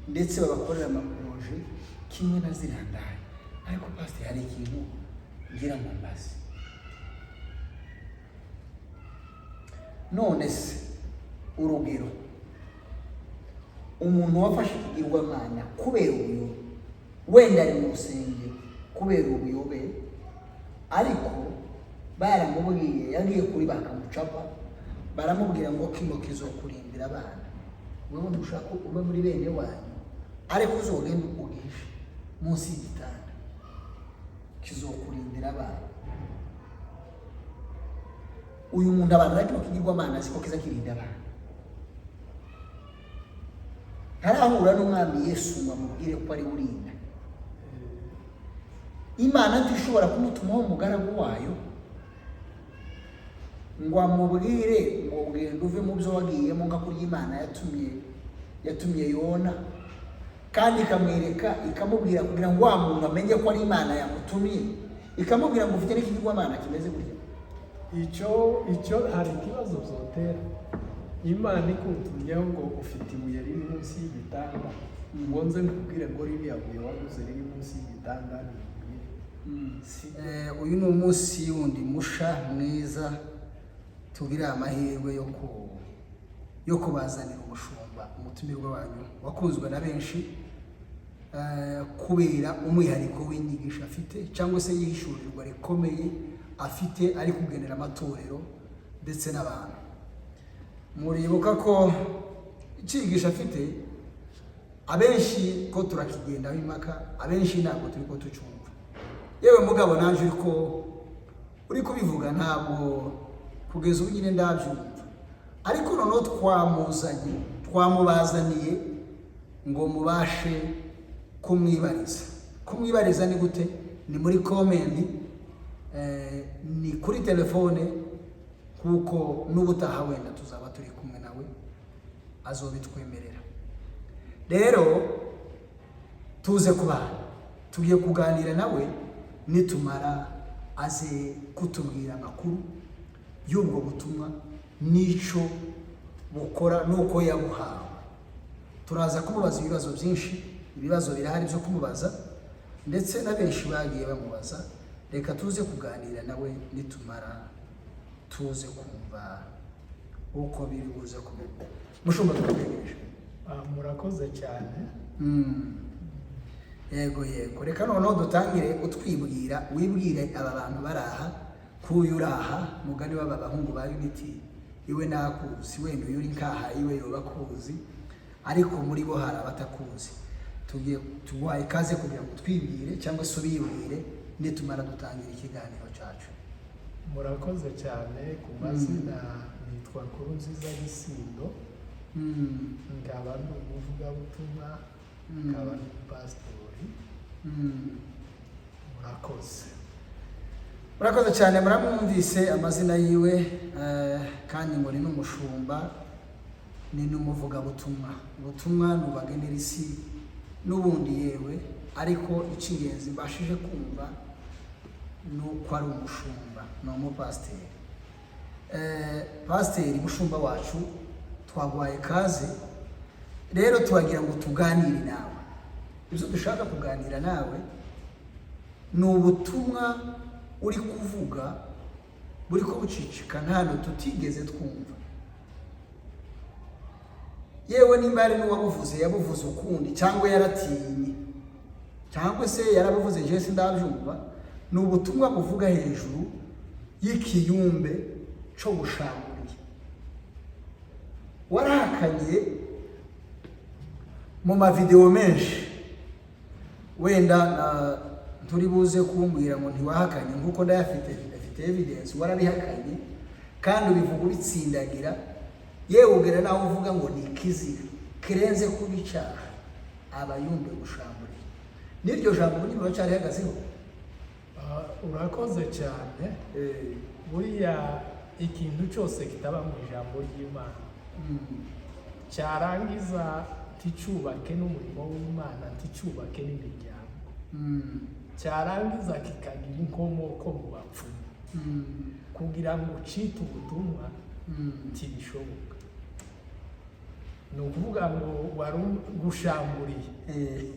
Ndetse babakorera amaporoje kimwe na ziriya ndaya. Ariko pasiteri, hari ikintu ngira ngo mbaze. None se urugero, umuntu wafashe ikigirwamana kubera ubuyobe, wenda ari mu rusengero kubera ubuyobe, ariko baramubwiye, yagiye kuri bakamucapa, baramubwira ngo kino kizokurindira abana, wewe ntushaka ube muri bene wanyu, ariko uzogenda ugishe munsi y'igitanda, kizokurindira abana. Uyu muntu abantu na kino kigirwamana azi ko kiza kirinda abana, ntarahura n'Umwami Yesu ngo amubwire ko ari we urinda. Imana ntishobora kumutumaho umugaragu wayo ngo amubwire ngo genda uve mu byo wagiyemo, nka kurya Imana yatumye Yona, kandi ikamwereka, ikamubwira kugira ngo wa muntu amenye ko ari Imana yamutumye, ikamubwira ngo ufite n'ikigirwamana kimeze gutya? Icyo hari ikibazo byotera. Imana ikutumyeho ngo ufite ibuye riri munsi y'igitanda, ngo nze nkubwire ngo ririya buye waguze riri munsi y'igitanda ni ibuye. Uyu ni umunsi wundi musha mwiza tugira amahirwe yo kubazanira umushumba, umutumirwa wanyu wakunzwe na benshi, kubera umwihariko w'inyigisho afite cyangwa se yihishurirwa rikomeye afite ari kugenera amatorero ndetse n'abantu. Muribuka ko icyigisho afite abenshi ko turakigendaho impaka, abenshi ntabwo turi ko tucyumva. Yewe mugabo, nanjye uri kubivuga ntabwo kugeza ubu nyine ndabyumva, ariko noneho twamuzanye, twamubazaniye ngo mubashe kumwibariza. Kumwibariza ni gute? Ni muri comment, ni kuri telefone, kuko n'ubutaha wenda tuzaba turi kumwe nawe azobitwemerera. Rero tuze kubana, tugiye kuganira nawe, nitumara aze kutubwira amakuru y'ubwo butumwa n'icyo bukora n'uko yabuhawe. Turaza kumubaza ibibazo byinshi, ibibazo birahari byo kumubaza, ndetse na benshi bagiye bamubaza. Reka tuze kuganira nawe, nitumara tuze kumva uko biri buze kumera. Mushumba, tukategereje. Murakoze cyane. Yego, reka noneho dutangire utwibwira, wibwire aba bantu bari aha, k'uyu uri aha, mugani w'aba bahungu ba Unity, iwe nakuzi, wenda uyu uri nkaha iwe yoba akuzi, ariko muri bo hari abatakuzi. Tugiye tuguhaye ikaze kugira ngo twibwire cyangwa se ubibwire, nitumara dutangira ikiganiro cyacu. Murakoze cyane. Ku mazina nitwa Nkurunziza Gisindo, nkaba ndi umuvugabutumwa, nkaba ndi umupasitori. Murakoze. Murakoze cyane. Muramwumvise amazina yiwe, kandi ngo ni n'umushumba, ni n'umuvugabutumwa. Ubutumwa nubagenera isi n'ubundi yewe, ariko icy'ingenzi mbashije kumva ni uko ari umushumba, ni umupasiteri. Pasiteri mushumba wacu, twaguhaye kaze. Rero turagira ngo tuganire nawe. Ibyo dushaka kuganira nawe ni ubutumwa uri kuvuga buri ko bucicikana hano tutigeze twumva. Yewe nimba hari n'uwabuvuze, yabuvuze ukundi, cyangwa yaratinye, cyangwa se yarabuvuze njye sindabyumva. Ni ubutumwa buvuga hejuru y'ikiyumbe cyo gushanguriye. Warahakanye mu mavidewo menshi, wenda nturi buze kumbwira ngo ntiwahakanye, nkuko ndayafite, afite evidence. Warabihakanye kandi ubivuga ubitsindagira, yewe ugera naho uvuga ngo ni ikizira kirenze kuba icyaha abayumbe gushamburiye. N'iryo jambo nyine uracyarihagazeho? Urakoze cyane. Buriya ikintu cyose kitaba mu ijambo ry'Imana, cyarangiza nticyubake n'umurimo w'Imana, nticyubake n'imiryango, cyarangiza kikagira inkomoko mu bapfumu, kugira ngo ucite ubutumwa ntibishoboka. Ni ukuvuga ngo wari gushamburiye,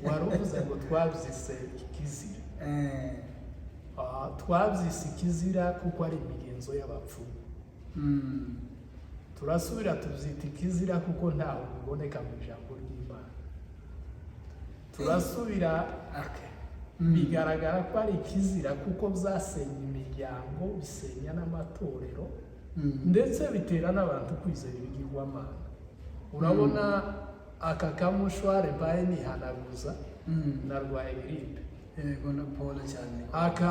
wari uvuze ngo twabyise ikizira. Twabyise ikizira kuko ari imigenzo y'abapfumu. Turasubira tubyita ikizira kuko ntaho biboneka mu ijambo ry'Imana. Turasubira, bigaragara ko ari ikizira kuko byasenya imiryango, bisenya n'amatorero, ndetse bitera n'abantu kwizera ibigirwamana. Urabona aka kamushware mbaye nihanaguza, narwaye giripe. Yego, na pole cyane. Aka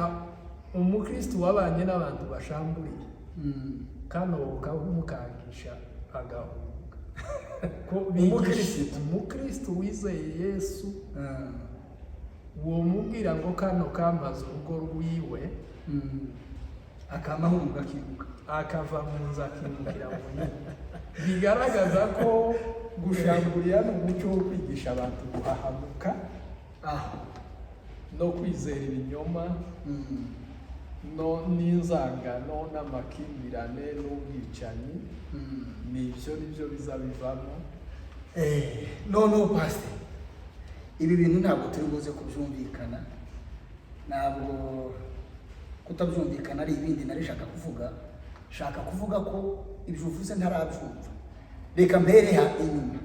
umukristu wabanye n'abantu bashamburiye, kano kamukangisha agahunga ko bigisha. Umukristu? Umukristu wizeye Yesu, womubwira ngo kano kamaze urugo rwiwe, Akamahunga akibuka. Akava mu nzu akimukira mu yindi. Bigaragaza ko gushamburiya ni umuco wo kwigisha abantu guhahamuka no kwizera ibinyoma, no n'inzangano n'amakimbirane n'ubwicanyi. Nibyo, nibyo biza bivamo. Noneho pasiteri, ibi bintu ntabwo turi buze kubyumvikana, ntabwo kutabyumvikana ari ibindi nari shaka kuvuga. Shaka kuvuga ko ibyo uvuze ntarabyumva. Reka mbereha inyuma,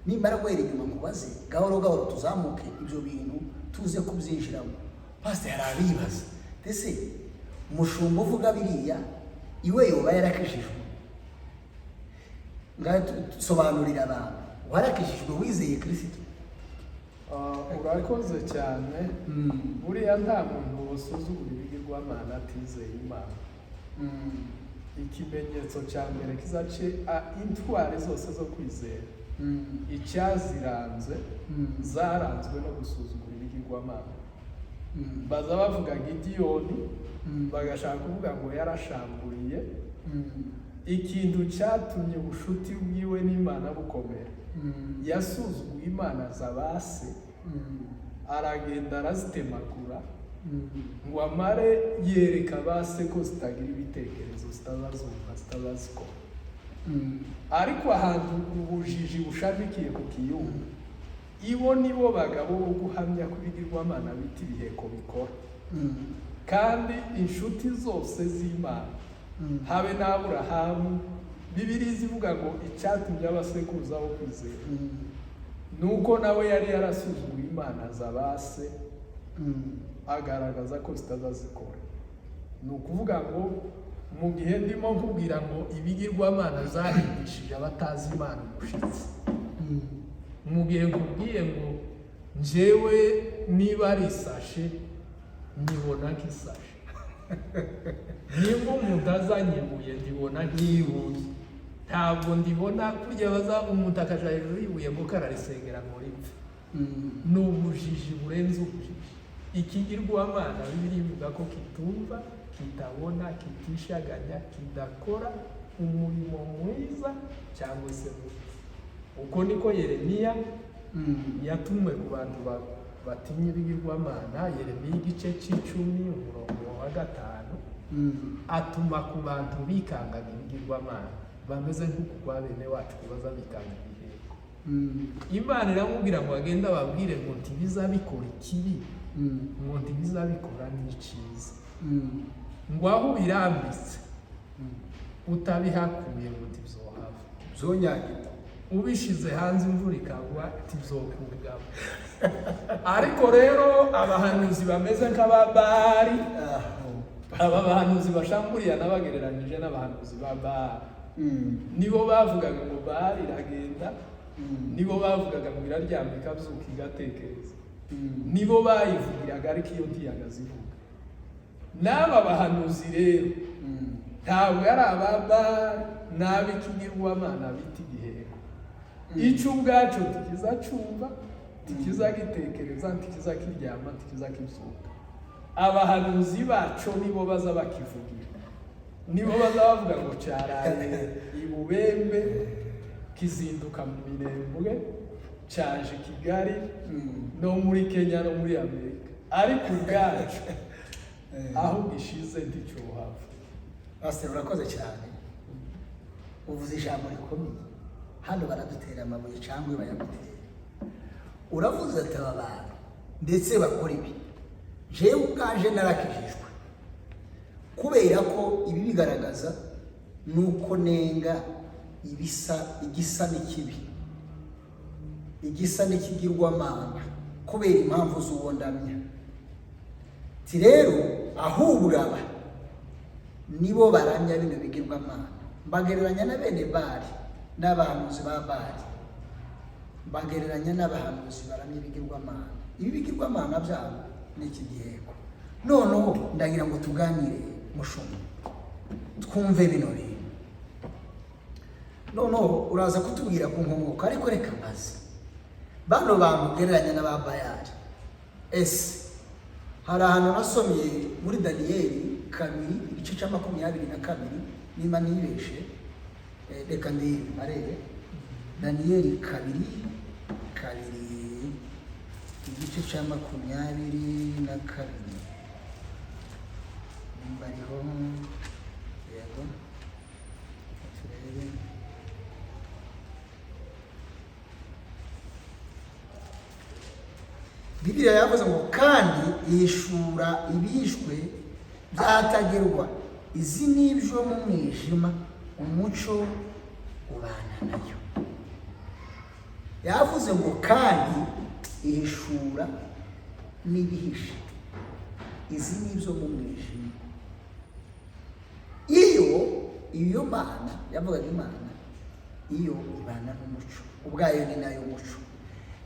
nimara guhera inyuma nkubaze gahoro gahoro, tuzamuke ibyo bintu tuze kubyinjiramo. Pasiteri, hari abibaza ndetse umushumba uvuga biriya iwe yoba yarakijijwe. Ngaho sobanurira abantu, warakijijwe, wizeye Kirisito? Urakoze cyane. Buriya nta muntu wasuzugura ibigirwamana atizeye Imana. Ikimenyetso cya mbere kizace intwari zose zo kwizera, icyaziranze, zaranzwe no gusuzugura ibigirwamana. Baza bavuga Gidiyoni, bagashaka kuvuga ngo yarashamburiye. Ikintu cyatumye ubushuti bwiwe n'Imana bukomera, yasuzuguye imana za ba se, aragenda arazitemagura, ngo amare yereka ba se ko zitagira ibitekerezo, zitazazumva, zitazazikora. Ariko ahantu ubujiji bushamikiye ku kiyumba, ibo nibo bagabo bo guhamya ko ibigirwamana bita ibiheko bikora. Kandi inshuti zose z'Imana, habe n'Aburahamu, Bibiliya izivuga ngo icyatumye abasekuruza bo kwizera ni uko nawe yari yarasuzuguye imana za ba se, agaragaza ko zitazazikora. Ni ukuvuga ngo mu gihe ndimo nkubwira ngo ibigirwamana zahindishije abatazi Imana umushyitsi, mu gihe nkubwiye ngo njyewe niba ari isashe nyibona nk'isashe, nimba umuntu azanye ibuye ndibona nk'ibuye, ntabwo ndibona kurya baza umuntu akaja hejuru y'ibuye ngo kararisengera ngo ripfe. Ni ubujiji burenze ubujiji. Ikigirwamana, Bibiliya ivuga ko kitumva, kitabona, kitishaganya, kidakora umurimo mwiza cyangwa se mubi. Uko niko Yeremiya yatumwe ku bantu batinya ibigirwamana. Yeremiya igice cy'icumi, umurongo wa 5, atuma ku bantu bikangaga ibigirwamana, bameze nk'uku kwa bene wacu baza bikanga ibiheko. Imana iramubwira ngo agende ababwire ngo ntibizabikora ikibi, ngo ntibizabikora n'icyiza, ngo aho ubirambitse utabihakuye ngo ntibyohava, Zonyagirwa. Ubishize hanze imvura ikagwa ntibzokugama. Ariko rero abahanuzi bameze nk'ababari, aba bahanuzi bashamburiye, nabagereranyije n'abahanuzi ba Bali, nibo bavugaga ngo Bali iragenda, nibo bavugaga ngo iraryama ikabyuka igatekereza, nibo bayivugiraga, ariko iyo ntiyagazivuga. N'aba bahanuzi rero ntabwo ari ababali n'ab'ikigirwamana bita igiheko. Icyo ubwacu tukizacumva, tukizagitekereza, tukizakiryama, tukizakibyuka. Abahanuzi bacu nibo baza bakivugira, nibo baza bavuga ngo cyaraye ibubembe, kizinduka mu Mirembwe, cyaje Kigali, no muri Kenya, no muri Amerika, ariko ubwacu aho gishize nticyohava. Pasiteri, urakoze cyane, uvuze ijambo rikomeye. Hano baradutera amabuye cyangwa bayagutera. Uravuze ati aba bantu ndetse bakora ibi, jewe ubwaje narakijijwe, kubera ko ibi bigaragaza nuko nenga ibisa, igisa n'ikibi, igisa n'ikigirwamana, kubera impamvu z'uwo ndamya. Ti rero ahubwo aba nibo baramya bino bigirwamana, mbagereranya na bene Bali n'abahanuzi ba Bali, mbagereranya n'abahanuzi baramya ibigirwamana. Ibi bigirwamana byabo ni iki giheko. Noneho ndagira ngo tuganire, mushumba, twumve bino bintu. Noneho uraza kutubwira ku nkomoko, ariko reka mbaze bano bantu ugereranya n'aba Bayali. Ese hari ahantu nasomye muri Daniyeli 2 igice cya 22, niba nibeshe, reka ndi arebe Daniyeli 2 igice cya 22, nimba ariho. Yego, turebe. Bibiliya yavuze ngo kandi ihishura ibihishwe byatagerwa, izi n'ibyo mu mwijima, umucyo ubana nayo. Yavuze ngo kandi ihishura n'ibihishe, izi n'ibyo mu mwijima. Iyo Mana yavugaga, Imana iyo ibana n'umucyo ubwayo, ni nayo muco.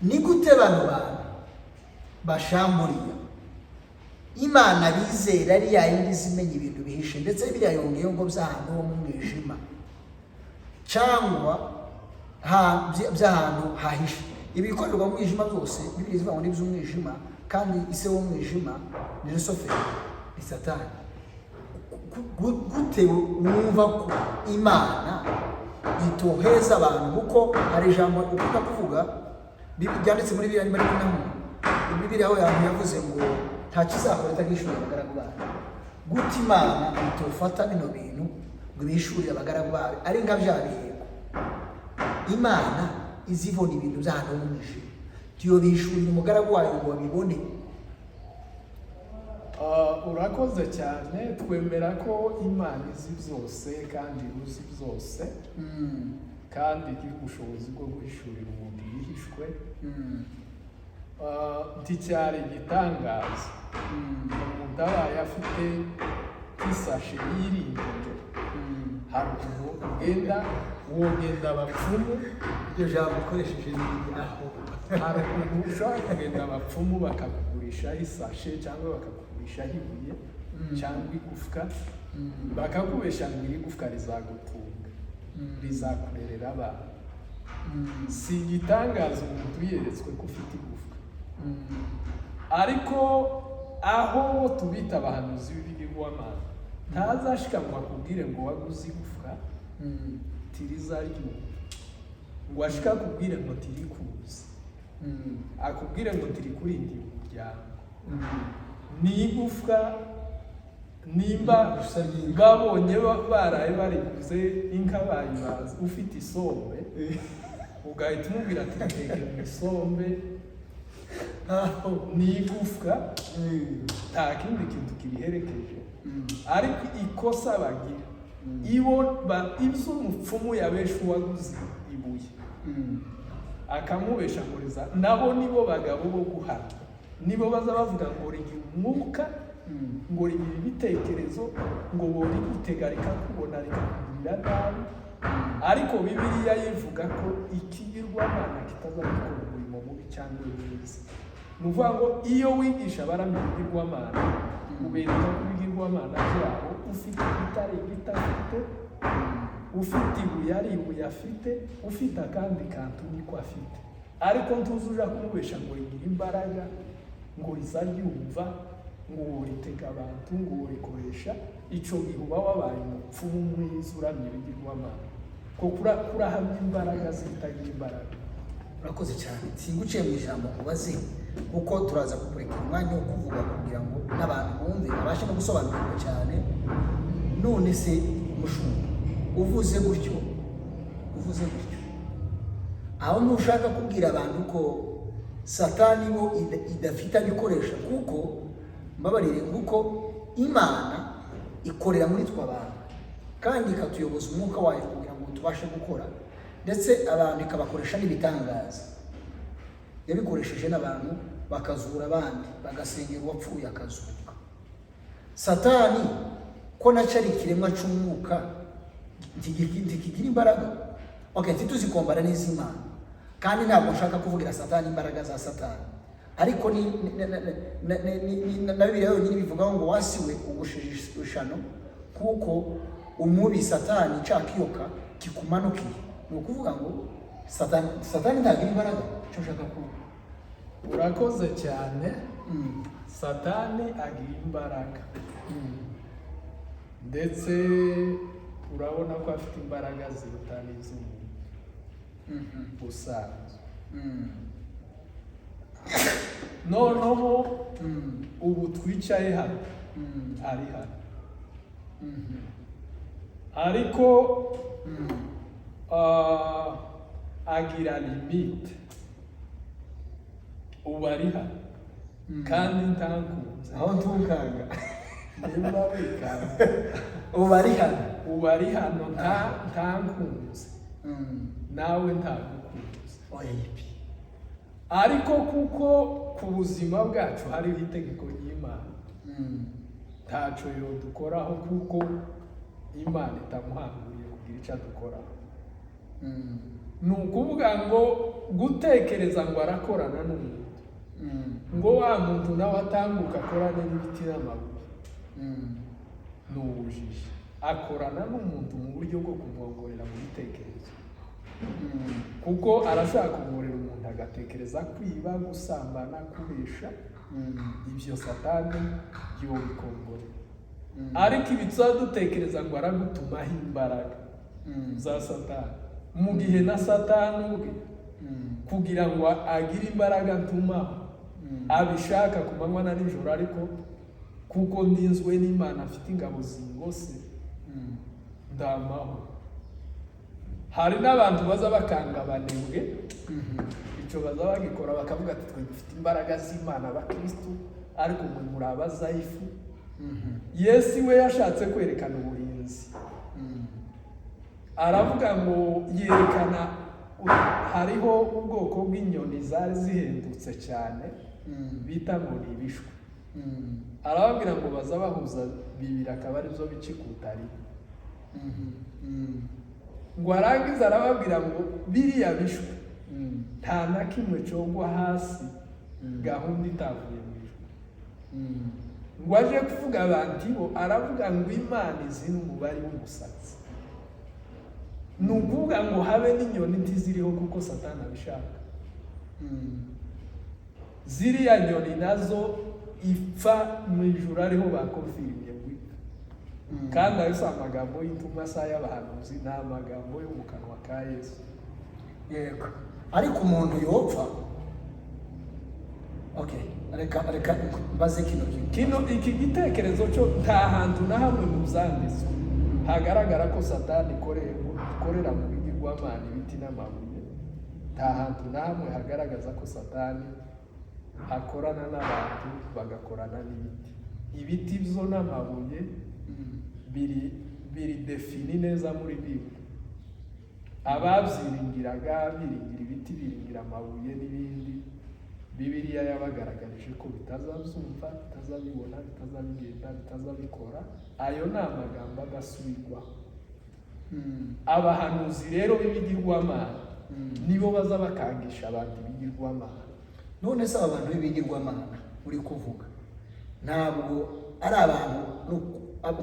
Ni gute bano bantu bashamburiye Imana bizera ari ya yindi izimenya ibintu bihishe, ndetse biriya yongeyeho ngo by'ahantu ho mu mwijima cyangwa by'ahantu hahishe, ibikorerwa mu mwijima byose? Bibiliya ivuga ngo ni iby'umwijima, kandi ise w'umwijima ni Rusoferi, ni Satani. Gute wumva ko Imana itoheza abantu? Kuko hari ijambo ukunda kuvuga ryanditse muri Bibiliya, niba ari kumwe Bibiliya, aho yantu yavuze ngo nta kizakora itagishurira abagaragu bayo. Gute Imana itofata bino bintu ngo ibihishurire abagaragu bayo, ari nka bya biheko? Imana izibona ibintu by'ahantu ho mu mwijima, tuyobihishurira umugaragu wayo ngo babibone? Urakoze cyane. Twemera ko Imana izi byose kandi iruzi byose, kandi igira ubushobozi bwo guhishurira umuntu ibihishwe. Nticyari igitangaza umuntu abaye afite nk'isashe yiringiye. Hari ukuntu ugenda, wogenda abapfumu. Iryo jambo ukoresheje ni aho. Hari ukuntu ushobora kugenda abapfumu bakakugurishaho isashe cyangwa bakakugurishaho ibuye cyangwa igufwa, bakakubesha ngo iri gufwa rizagutunga, rizakurerera abana. Si igitangaza umuntu yeretswe ko ufite igufwa. Ariko aho tubita abahanuzi b'ibigirwamana, ntazashika ngo akubwire ngo waguze igufwa tirizaryumva, ngo ashika akubwire ngo tirikuzi, akubwire ngo tirikurindira umuryango. Ni igufwa nimba Gusa ry'inka. babonye baraye bariguze inka bayibaze, ufite isombe, ugahita umubwira ati teke mu isombe. Aho. Ni igufwa, nta kindi kintu kiriherekeje. Ariko ikosa bagira ibo ibyo umupfumu yabesha uwaguze ibuye, akamubesha ngo riza, nabo nibo bagabo bo guhana, nibo baza bavuga ngo rigira umwuka, ngo rigira ibitekerezo, ngo borigutega rikakubona rikakugirira nabi. Ariko Bibiliya yivuga ko ikigirwamana kitaza gukora umurimo mubi cyangwa mwiza. Ni ukuvuga ngo iyo wigisha abaramya ibigirwamana, ubereka ko ibigirwamana byabo, ufite igitare igiti afite, ufite ibuye ari ibuye afite, ufite akandi kantu niko afite. Ariko ntuzi uja kumubesha ngo rigira imbaraga, ngo rizaryumva, ngo ritega abantu, ngo rikoresha. Ico gihe uba wabaye umupfumu mwiza uramya ibigirwamana, ko kurahamya imbaraga zitagira imbaraga. Urakoze cyane. Singuciye mu ijambo nkubaze, kuko turaza kukurekera umwanya wo kuvuga kugira ngo n'abantu bumve, babashe no gusobanukirwa cyane. None se mushumba, uvuze gutyo, uvuze gutyo. Aho ntushaka kubwira abantu ko Satani bo idafite abikoresha, kuko mbabarire, kuko Imana ikorera muri twe abantu kandi ikatuyoboza umwuka wayo kugira ngo tubashe gukora, ndetse abantu ikabakoresha n'ibitangaza. Yabikoresheje n'abantu bakazura abandi, bagasengera uwapfuye akazuka. Satani ko nacyo ari ikiremwa cy'umwuka, ntikigira imbaraga? Okay, ntituzikombara n'iz'Imana, kandi ntabwo nshaka kuvugira Satani, imbaraga za Satani, ariko ni na Bibiliya yonyine bivugaho ngo wasiwe ugushije ishano kuko umubi Satani ca kiyoka kikumanukiye. Ni ukuvuga ngo Satani ntagira imbaraga, icyo nshaka kuvuga. Urakoze cyane. Satani agira imbaraga, ndetse urabona ko afite imbaraga ziruta n'iz'umuntu usanzwe. Noneho ubu twicaye hano, ari hano, ariko agira limite. Ubu ari hano kandi ntankunze. Aho ntukanga. Nimba wikanga. Ubu ari hano. Ubu ari hano, ntankunze, nawe ntagukunze. Oya yipi. Ariko kuko ku buzima bwacu hariho itegeko ry'Imana, ntaco yodukoraho kuko Imana itamuhanguriye kugira icyo adukoraho. Ni ukuvuga ngo gutekereza ngo arakorana n'umuntu, ngo wa muntu nawe atambuka akorane n'ibiti n'amabuye, ni ubujiji. Akorana n'umuntu mu buryo bwo kumwongorera mu bitekerezo, kuko arashaka kumworera umuntu agatekereza kwiba, gusambana, kubesha. Ibyo Satani yobikongorera. Ariko ibi tuba dutekereza ngo aragutumaho imbaraga za Satani, mu gihe na Satani ubwe kugira ngo agire imbaraga ntumaho abishaka ku manywa na nijoro, ariko kuko ndinzwe n'Imana, afite ingabo zingose, ndamaho. Hari n'abantu baza bakanga abanebwe. Icyo baza bagikora, bakavuga ati: "Twe dufite imbaraga z'Imana, abakirisitu, ariko mwe muri abazayifu." Yesu we yashatse kwerekana uburinzi, aravuga ngo yerekana hariho ubwoko bw'inyoni zari zihendutse cyane bita ngo ni ibishwi. Arababwira ngo baza bahuza bibiri akaba aribyo bica ikutari. Ngo arangize arababwira ngo biriya bishwi nta na kimwe cyogwa hasi gahunda itavuye mu ijuru. Ngo aje kuvuga abantu bo, aravuga ngo Imana izi n'umubare w'umusatsi. Ni ukuvuga ngo habe n'inyoni ntiziriho kuko Satani abishaka. Ziriya nyoni nazo ipfa mu ijuru ariho bakonfirimye ngo ipfa. Kandi ayo si amagambo y'intumwa, si ay'abahanuzi, ni amagambo yo mu kanwa ka Yesu. Yego, ariko umuntu yopfa. Okay, reka mbaze kino kintu. Kino iki gitekerezo cyo nta hantu na hamwe mu byanditswe hagaragara ko Satani ikorera mu bigirwamana, ibiti n'amabuye. Nta hantu na hamwe hagaragaza ko Satani akorana n'abantu bagakorana n'ibiti. Ibiti byo n'amabuye biri défini neza muri Bible. Ababyiringiraga, biringira ibiti, biringira amabuye n'ibindi, Bibiliya yabagaragarije ko bitazabyumva, bitazabibona, bitazabigenda, bitazabikora. Ayo ni amagambo adasubirwaho. Abahanuzi rero b'ibigirwamana nibo baza bakangisha abantu ibigirwamana. None se aba bantu b'ibigirwamana uri kuvuga ntabwo ari abantu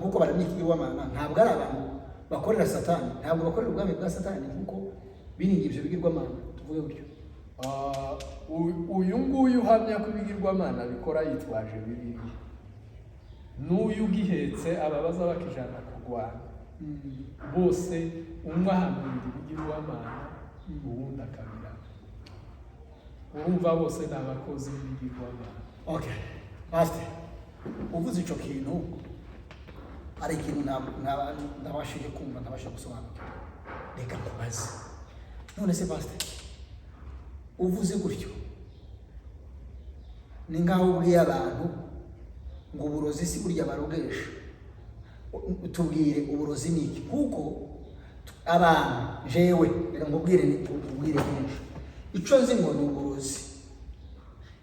kuko baramya ikigirwamana, ntabwo ari abantu bakorera Satani, ntabwo bakorera ubwami bwa Satani kuko biringira ibyo bigirwamana, tuvuge gutyo? Ah, uyu nguyu uhamya ko ibigirwamana bikora yitwaje Bibiliya, n'uyu ugihetse, aba baza bakijana kurwana bose, umwe ahanurira ibigirwamana, uwundi akabirana. Urumva bose ni abakozi b'ibigirwamana. Okay, pastor, uvuze ico kintu, hari ikintu ntabashije kumva, ntabasha gusobanukirwa. Reka nkubaze. None se pastor, Uvuze gutyo ni nk'aho ubwiye abantu ngo uburozi si burya barogesha. Tubwire, uburozi ni iki? Kuko abantu, jewe reka nkubwire, nkubwire kenshi icyo nzi ngo ni uburozi.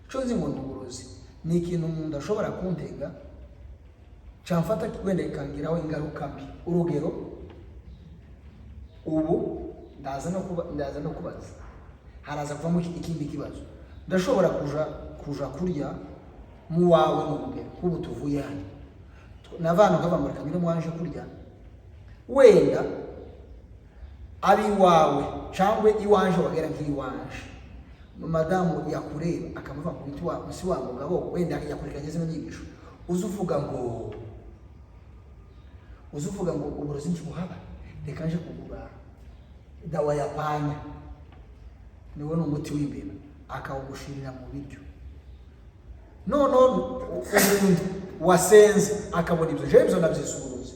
Icyo nzi ngo ni uburozi ni ikintu umuntu ashobora kuntega cyamfata, wenda ikangiraho ingaruka mbi. Urugero, ubu ndaza no kubaza, haraza kuvamo ikindi kibazo. Ndashobora kuja kurya mu wawe, ni urugero nk'ubu tuvuye hano, navana nkava ngo reka nyure mwaje kurya, wenda abi iwawe cyangwa iwanje, wagera nk'iwanje, madamu yakureba akamuva ngo witi wa musi wa mugabo, wenda yakurikiranye zino nyigisho, uza uvuga ngo uburozi ntibuhaba, reka nje kugura dawa ya panya, niwo ni umuti w'imbeba, akawugushirira mu biryo. Noneho umuntu wasenze akabona ibyo, jewe ibyo nabyise uburozi.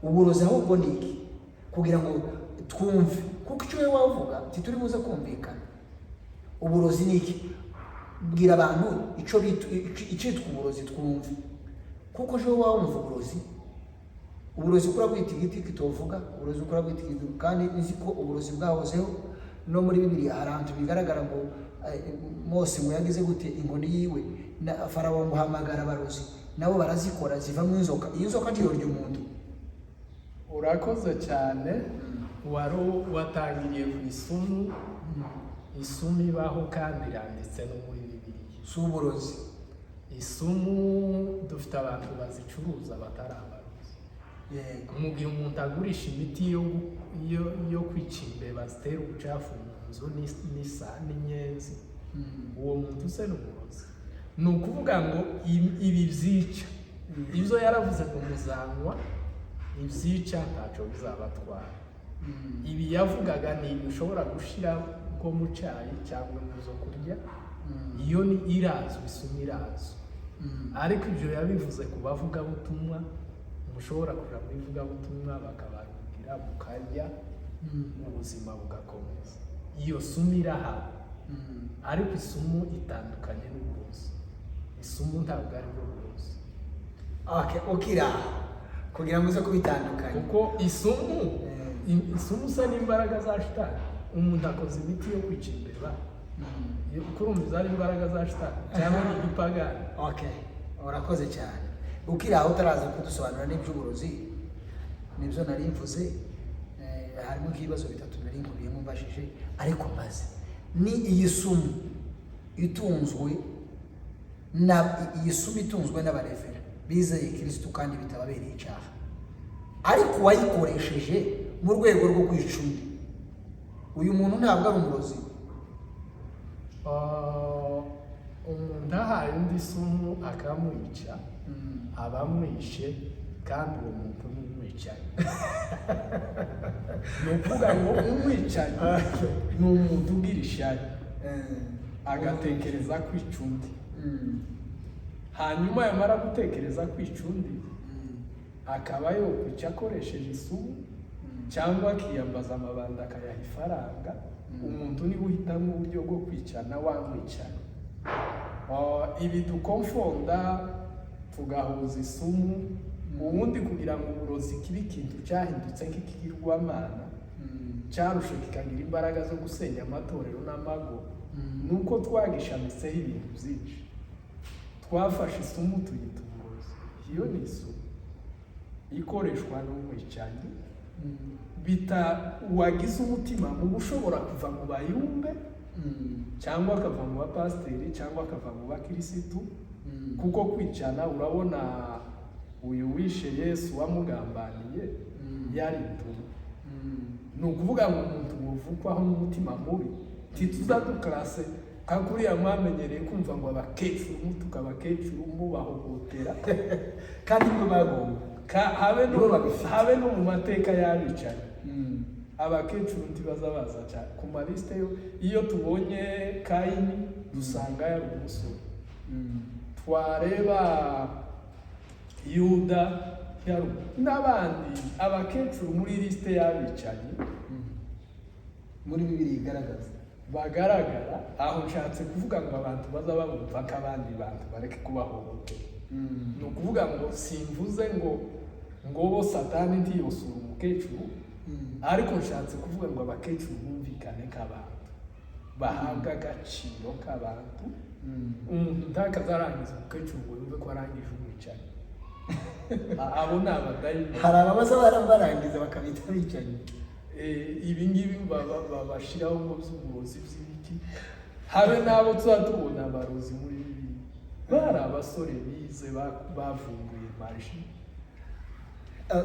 Uburozi ahubwo ni iki, kugira ngo twumve? Kuko icyo wowe wavuga ntituri buze kumvikana. Uburozi ni iki? Bwira abantu icyo icyitwa uburozi twumve. Kuko jewe wumva uburozi, uburozi kura bwita igiti kitovuga, uburozi kura bwita igiti, kandi nzi ko uburozi bwahozeho. No muri Bibiliya hari ahantu bigaragara ngo Mose ngo yagize gute inkoni yiwe na Farawo, ngo hamagara abarozi, nabo barazikora zivamo inzoka. Iyi nzoka ntiyorya umuntu. Urakoze cyane. Wari watangiriye ku isumu. Isumu ibaho kandi iranditse no muri Bibiliya. Si uburozi? Isumu dufite abantu bazicuruza batari abarozi. Mu gihe umuntu agurisha imiti yo kwica imbeba zitera ubucafu mu nzu n'inyenzi, uwo muntu se ni umurozi? Ni ukuvuga ngo ibi byica, ibyo yaravuze ngo muzanywa ibyica ntacyo bizabatwara. Ibi yavugaga ni ibi ushobora gushyira nko mu cyayi cyangwa mu zo kurya. Iyo ni irazwi, isumu irazwi. Ariko ibyo yabivuze ku bavugabutumwa. Mushobora kuja mu ivugabutumwa bakabarungira, mukarya, ubuzima bugakomeza. Iyo sumu irahaba. Ariko isumu itandukanye n'uburozi. Isumu ntabwo ari bwo burozi. Okay, ukiri aho, kugira ngo uze kubitandukanya. Kuko isumu, isumu usa n'imbaraga za shitani. Umuntu akoze imiti yo kwica imbeba. Kurumva izo ari imbaraga za shitani cyangwa ni igipagani? Okay, urakoze cyane. Ukiri aho, utaraza kudusobanurira n'iby'uburozi, nibyo nari mvuze, harimo nk'ibibazo bitatu nari nkubiyemo mbajije, ariko mbaze ni iyi sumu itunzwe na iyi sumu itunzwe n'abarevera bizeye Kirisitu kandi bitababereye icyaha, ariko uwayikoresheje mu rwego rwo kwica undi, uyu muntu ntabwo ari umurozi? Ah, umuntu ahaye undi isumu akamwica, aba amwishe, kandi uwo muntu ni umwicanyi. Ni ukuvuga ngo umwicanyi ni umuntu ugira ishyari, agatekereza kwica undi. Hanyuma yamara gutekereza kwica undi, akaba yokwica akoresheje isumu cyangwa akiyambaza amabanda akayaha ifaranga. Umuntu niwe uhitamo uburyo bwo kwicana wamwicana. Ibi dukonfonda, tugahuza isumu ubundi kugira ngo uburozi kibe ikintu cyahindutse nk'ikigirwamana, cyarushe kikagira imbaraga zo gusenya amatorero n'amago, nuko twagishamitseho ibintu byinshi. Twafashe isumu tuyita uburozi. Iyo ni isumu ikoreshwa n'umwicanyi bita uwagize umutima mubi, ushobora kuva mu bayumbe cyangwa akava mu bapasiteri cyangwa akava mu bakirisitu. Kuko kwicana, urabona uyu wishe Yesu wamugambaniye yari intumwa. Ni ukuvuga ngo umuntu wuvukwaho n'umutima mubi, ntituza dukarase nka kuriya mwamenyereye kumva ngo abakecuru mutuka abakecuru mubahohotera. Kandi nibo bagomba Habe no Nibo babifite. Habe no mu mateka y'abicanyi, abakecuru ntibaza baza cyane ku malisite. Yo iyo tubonye Kayini dusanga yari umusore, twareba Yuda yari n'abandi. Abakecuru muri lisite y'abicanyi muri Bibiri igaragaza Bagaragara aho. Nshatse kuvuga ngo abantu baza babumva ko abandi bantu bareke kubahohotera. Ni ukuvuga ngo simvuze ngo bo Satani ntiyosura umukecuru, ariko nshatse kuvuga ngo abakecuru bumvikane nk'abantu, bahabwe agaciro k'abantu. Umuntu ntakazarangiza umukecuru ngo yumve ko arangije umwicanyi. Abo ni abadayimoni. Hari ababaza barangiza bakabita abicanyi. Ibi ngibi babashiraho ngo by'uburozi by'ibiki, habe n'abo tuba tubona abarozi muri Bibiliya bari abasore bize, bavumbuye magie.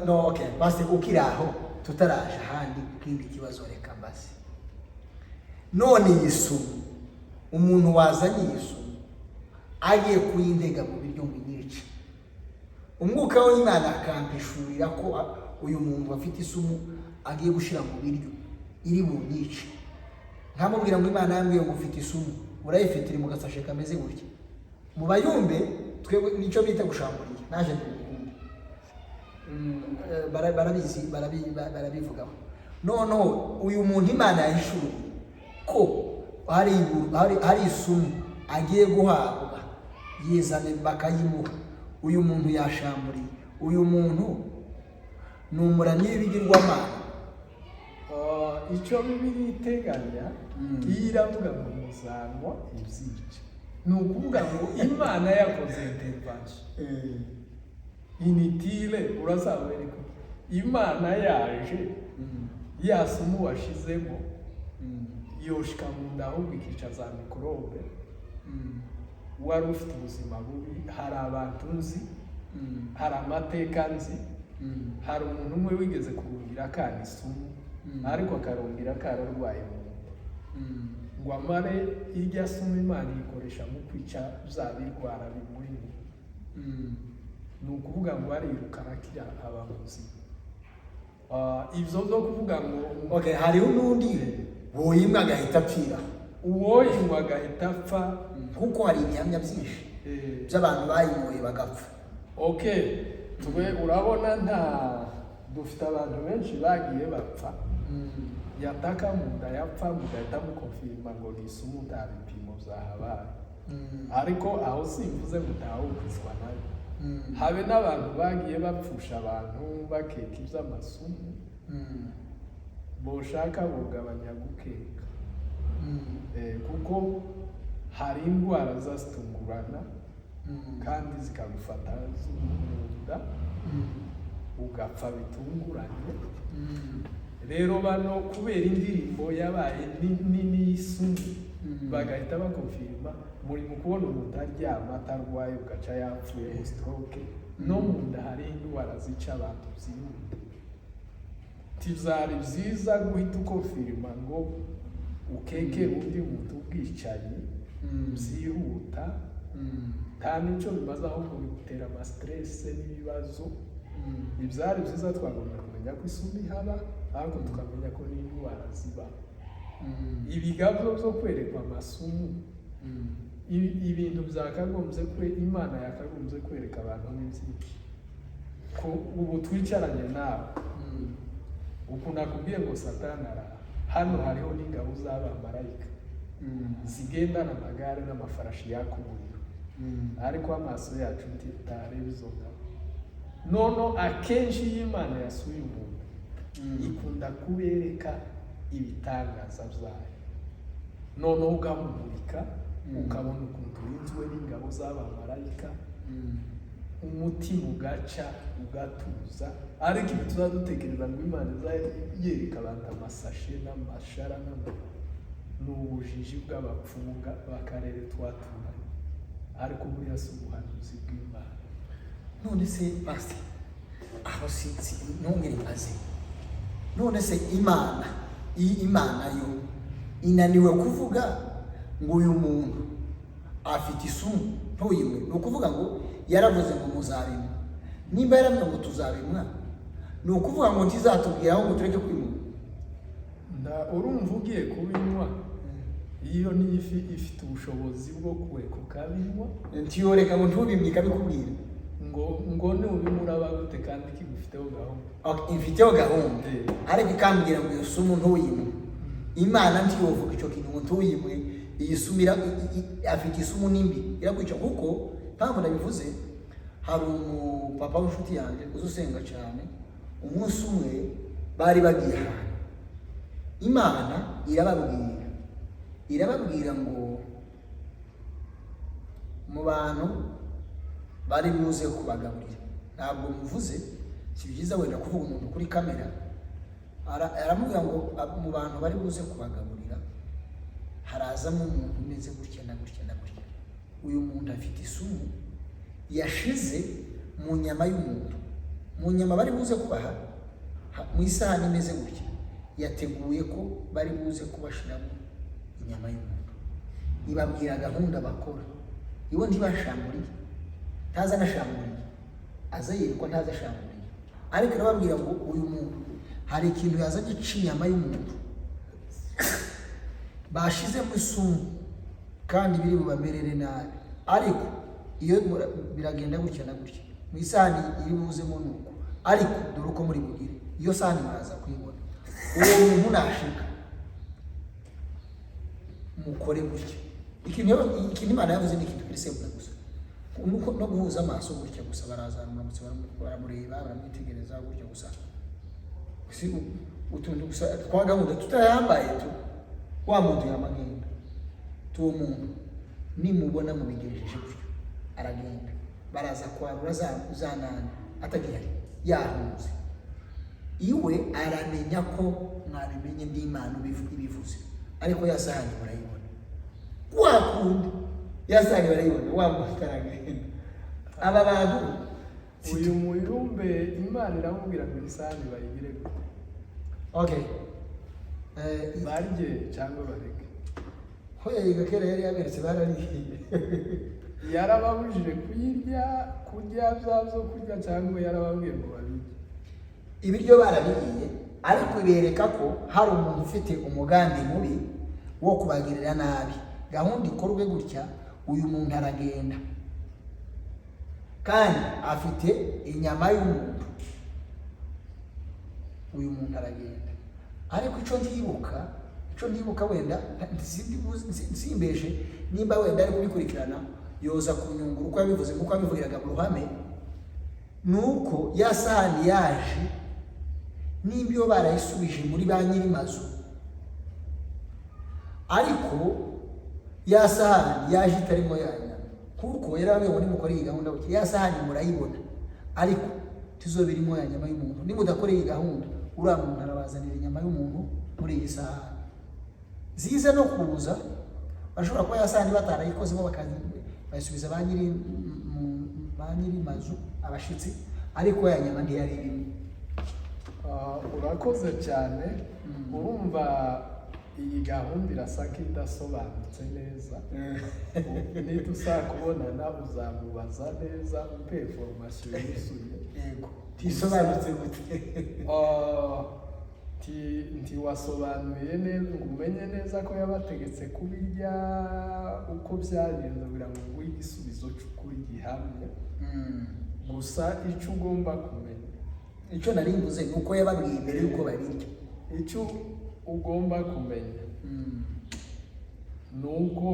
No, okay, basi ukiri aho, tutaraje ahandi ku kindi kibazo, reka basi none iyi sumu, umuntu wazanye iyi sumu agiye kuyintega mu biryo ngo inyice, umwuka w'Imana akampishurira ko uyu muntu afite isumu agiye gushyira mu biryo iri bunyice, nkamubwira ngo Imana yambwiye ngo ufite isumu, urayifite, iri mu gasashe kameze gutya. Mu Bayumbe twebwe nicyo bita gushamburiye, naje ndi umuyumbe. Barabizi, barabivugaho. Noneho uyu muntu Imana yahishuriye ko hari isumu agiye guhabwa, yizane bakayimuha, uyu muntu yashamburiye, uyu muntu ni umuramyi w'ibigirwamana. Icyo Bibiliya iteganya, iyo iravuga ngo muzanywa ibyica, ni ukuvuga ngo Imana yakoze intervention inutile. Urazabereka Imana yaje, ya sumu washizemo yoshika mu nda, ahubwo ikica za mikorobe. Wari ufite ubuzima bubi. Hari abantu nzi, hari amateka nzi. Hari umuntu umwe wigeze kurungira akana isumu, ariko akarungira kararwaye mu nda, ngo amare irya sumu Imana iyikoresha mu kwica bya birwara bimuri mu nda. Ni ukuvuga ngo ariruka arakira, aba muzima. Ibyo byo kuvuga ngo Okay, hariho n'undi woyimwa agahita apfira. Uwoyinywa agahita apfa. Kuko hari ibihamya byinshi by'abantu bayinyoye bagapfa. Okay, twe urabona nta dufite abantu benshi bagiye bapfa, yataka mu nda yapfa, mugahita mukonfirima ngo ni isumu, nta bipimo byahabaye. Ariko aho simvuze ngo ntawukizwa nayo. Habe n'abantu bagiye bapfusha abantu bakeka iby'amasumu, boshaka bugabanya gukeka. Kuko hari indwara zazitungurana kandi zikagufata mu nda, ugapfa bitunguranye. Rero bano kubera indirimbo yabaye nini y'isumu, bagahita bakonfirima. Muri mu kubona umuntu aryama atarwaye, ugaca yapfuye ngo stroke. No mu nda hari indwara zica abantu byihuta. Ntibyari byiza guhita ukonfirima ngo ukekere undi muntu ubwicanyi byihuta. Nta n'icyo bimaze, ahubwo bigutera ama stress n'ibibazo. Ibyari byiza, twagomba kumenya ko isumu ihaba, ariko tukamenya ko n'indwara ziba. Ibigabyo byo kwerekwa amasumu, ibintu byakagombye kwe Imana yakagombye kwereka abantu ni byinshi. Ko ubu twicaranye nawe, ukuntu akubwiye ngo Satani araha hano, hariho n'ingabo z'abamarayika zigendana amagare n'amafarashi yaka umuriro, ariko amaso yacu ntitareba izo ngabo. Nono akenshi iyo Imana yasuye umuntu, ikunda kubereka ibitangaza byayo, noneho ugahumurika, ukabona ukuntu urinzwe n'ingabo z'abamarayika, umutima ugaca ugatuza. Ariko ibi tuba dutekereza ngo Imana izajya yereka abantu amasashe n'amashara ni ubujiji bw'abapfumu b'akarere twaturanye, ariko buriya si ubuhanuzi bw'Imana. None se basi aho si ntongere mbaze, none se Imana, iyi Imana yo inaniwe kuvuga ngo uyu muntu afite isumu ntuyimwe? Ni ukuvuga ngo yaravuze ngo muzabimwa. Nimba yaravuze ngo tuzabimwa, ni ukuvuga ngo ntizatubwira aho ngo tureke kwimuka? Nda urumva ugiye kubinywa, iyo ni ifi ifite ubushobozi bwo kureka ukabinywa. Ntiyoreka ngo ntubimwe ikabikubwira? Ngo nubinywa uraba gute kandi kigufiteho gahunda? Okay, imfiteho gahunda, ariko ikambwira ngo iyo sumu ntuyimwe. Imana ntiyovuga icyo kintu ngo ntuyimwe. Iyi sumu afite isumu nimbi, irakwica. Kuko mpamvu ndabivuze, hari umupapa w'inshuti yanjye uzi usenga cyane. Umunsi umwe bari bagiye ahantu, Imana irababwira ngo mu bantu bari buze kubagaburira, ntabwo muvuze, si byiza wenda kuvuga umuntu kuri kamera. Aramubwira ngo mu bantu bari buze kubagaburira harazamo umuntu umeze gutya na gutya na gutya. Uyu muntu afite isumu yashize mu nyama y'umuntu, mu nyama bari buze kubaha, mu isahani imeze gutya. Yateguye ko bari buze kubashiramo inyama y'umuntu. Ibabwira gahunda bakora. Iwe ntibashamburiye, ntaza anashamburiye, aza yerekwa, ntaza ashamburiye, ariko arababwira ngo uyu muntu hari ikintu yazanye inyama y'umuntu bashizemo isumu, kandi biri bubamerere nabi. Ariko iyo biragenda gutya na gutya, mu isahani iri buzemo nuko, ariko dore uko muri bugire, iyo sahani muraza kuyibona, uwo muntu nashika mukore gutya. Ikintu Imana yavuze ni ikintu kiri simple gusa. Nuko no guhuza amaso gutya gusa, baraza baramutse, baramureba, baramwitegereza gutya gusa, si utuntu gusa twa gahunda tutayambaye tu, wa muntu yamagenda. Tuwo muntu nimubona mubigejeje gutyo, aragenda. Baraza kwarura za nani atagihari, yahunze. Iwe aramenya ko mwabimenye, ndi Imana ibivuze. Ariko ya sahani murayibona, wa kundi ya sahani barayibona, wa muntu aragenda. Aba bantu Uyu muyumbe, Imana iramubwira ngo isahani bayigire gute? Okay. Barye cyangwa bareke? Hoya, yiga kera yari yaberetse, barariye. Yarababujije kuyirya, kurya bya byo kurya, cyangwa yarababwiye ngo babirye? Ibiryo barabiriye, ariko ibereka ko hari umuntu ufite umugambi mubi wo kubagirira nabi. Gahunda ikorwe gutya, uyu muntu aragenda kandi afite inyama y'umuntu. Uyu muntu aragenda, ariko icyo ndibuka wenda nsimbeshe, nimba wenda ari kubikurikirana yoza kunyungura uko yabivuze, kuko yabivugiraga mu ruhame, ni uko ya sahani yaje nimba iyo barayisubije muri ba nyir'amazu, ariko ya sahani yaje itarimo ya nyama, kuko yarababwiye ngo nimukore iyi gahunda gutya, ya sahani murayibona, ariko tuzobe irimo ya nyama y'umuntu. Nimudakora iyi gahunda, uriya muntu arabazanira inyama y'umuntu muri iyi sahani. Ziza no kuza, bashobora kuba ya sahani batarayikozemo, bayisubiza ba nyiri mazu, abashitsi, ariko ya nyama ntiyari irimo. Ah, urakoze cyane. Urumva iyi gahunda irasa nk'idasobanutse neza. Nidusakubonana uzamubaza neza, umpe information yuzuye. Yego, ntisobanutse gute? Ah, ntiwasobanuye neza ngo umenye neza ko yabategetse kubirya, uko byagenze, kugira ngo nguhe igisubizo cy'ukuri gihamye. Gusa icyo ugomba kumenya, Icyo nari mvuze ni uko yababwiye mbere y'uko babirya. Icyo ugomba kumenya ni uko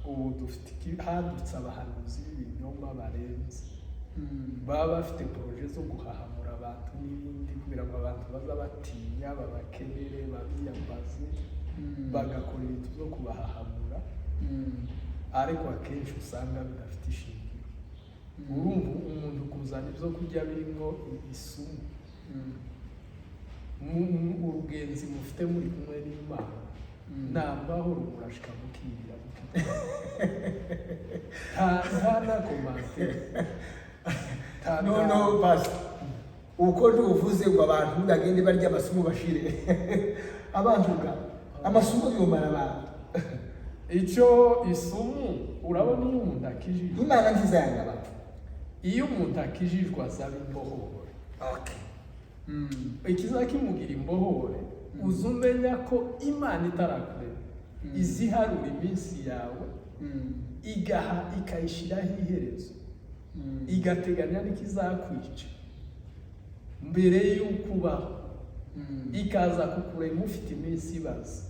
ubu dufite hadutse abahanuzi b'ibinyoma barenze, baba bafite projet zo guhahamura abantu n'ibindi, kugira ngo abantu baza batinya, babakenere, babiyambaze, bagakora ibintu byo kubahahamura, ariko akenshi usanga bidafite ishingiro. Urumva umuntu kuzana ibyo kurya birimo isumu, urugenzi mufite muri kumwe n'Imana ni amahoro, murashika mukirira, mukirira, nta na commentaire. No, pastor, uko ntuvuze ngo abantu bagende barya amasumu bashire abantu, ga amasumu yomara abantu. Icyo isumu, urabona iyo umuntu akijijwe, Imana ntizayanga abantu. Iyo umuntu akijijwe azaba imbohore. Ikizakimugira imbohore, uza umenya ko Imana itarakurema iziharura iminsi yawe, igaha ikayishyiraho iherezo, igateganya n'ikizakwica mbere y'uko ubaho. Ikaza kukurema ufite iminsi ibaze.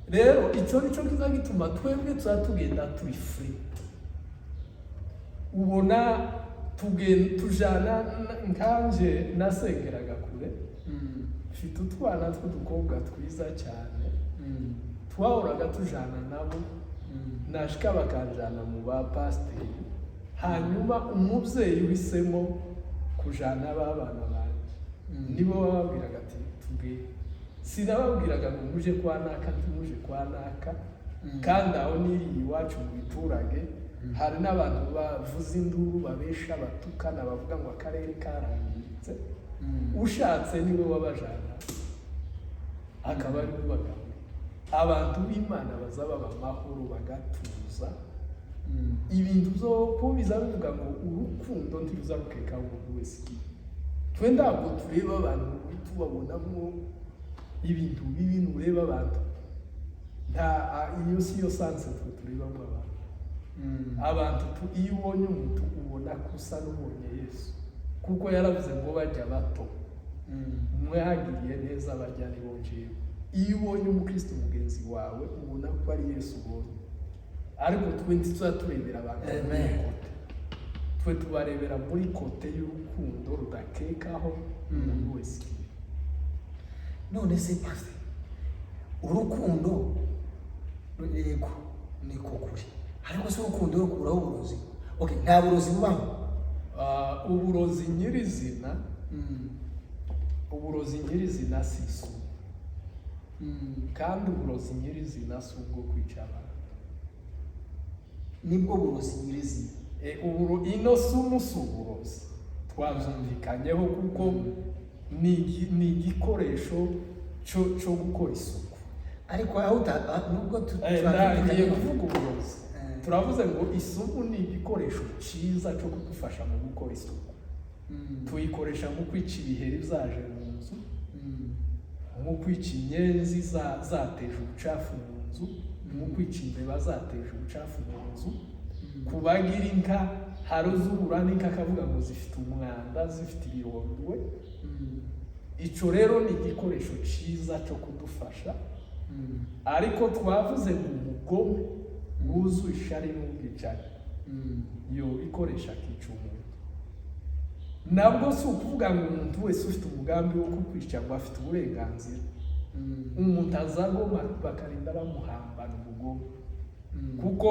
Rero icyo nicyo kiza gituma twebwe tuba tugenda turi free. Ubona tujana nkanje nasengeraga kure, mfite utwana tw'udukobwa twiza cyane, twahoraga tujana nabo, nashika bakanjana mu ba pasiteri. Hanyuma umubyeyi uhisemo kujana b'abana banjye, nibo bababwiraga ati tubwire. Sinababwiraga ngo muje kwa naka, ntimuje kwa naka. Kandi aho niriye iwacu mu biturage, hari n'abantu bavuza induru, babesha, batukana, bavuga ngo akarere karangiritse. Ushatse niwe wabajana, akaba ari we ubagaburira. Abantu b'Imana baza baba amahoro, bagatuza. Ibintu byo kubiza bivuga ngo urukundo ntiruza rukeka umuntu wese ikibi. Twe ntabwo tureba abantu tubabonamo ibintu bibi. Nureba abantu, nta iyo si yo sens twe turebamo abantu. Abantu iyo ubonye umuntu, ubona ko usa n'ubonye Yesu, kuko yaravuze ngo bajya bato mwagiriye neza, bajya nibo njyewe. Iyo ubonye umukristo mugenzi wawe, ubona ko ari Yesu ubonye. Ariko twe ntituza turebera abantu muri Amen. côté, twe tubarebera muri côté y'urukundo rudakekaho umuntu wese ikibi. None se pastor, urukundo, yego, niko kuri, ariko se urukundo rukuraho uburozi? Okay, nta burozi bubaho? Ah, uburozi nyirizina, uburozi nyirizina si isuku, kandi uburozi nyirizina si ubwo kwica abantu. Nibwo burozi nyirizina. Ino sumu si uburozi, twabyumvikanyeho, kuko ni igikoresho cyo gukora isuku. Ariko aho nubwo Ndagiye twabyumvikanyeho. kuvuga uburozi. Turavuze ngo isumu ni igikoresho cyiza cyo kudufasha mu gukora isuku. Tuyikoresha mu kwica ibiheri byaje mu nzu, nko kwica inyenzi zateje ubucafu mu nzu, nko kwica imbeba zateje ubucafu mu nzu. Ku bagira inka, hari uzubura n'inka akavuga ngo zifite umwanda, zifite ibirondwe. Icyo rero ni igikoresho cyiza cyo kudufasha. Ariko twavuze ngo umugome wuzuye ishari n'ubwicanyi yobikoresha akica umuntu. Nabwo si ukuvuga ngo umuntu wese ufite umugambi wo kukwica ngo afite uburenganzira. Umuntu azagoma bakarinda bamuhambana ubugome, kuko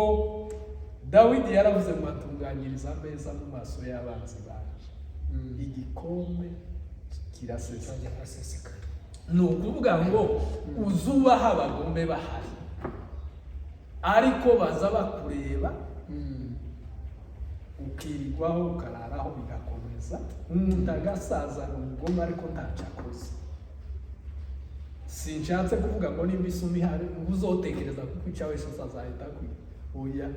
Dawidi yaravuze ngo atunganyiriza ameza mu maso y'abanzi banjye, igikombe kiraseseka. Cyongera kuraseseka. Ni ukuvuga ngo uzubaha abagome bahari, ariko baza bakureba, ukirirwaho, ukararaho, bigakomeza, umuntu agasaza ni umugome ariko ntacyo akoze. Sinshatse kuvuga ngo nimba isumu ihari ngo uzotekereza kukwica wese azahita akwica. Oya,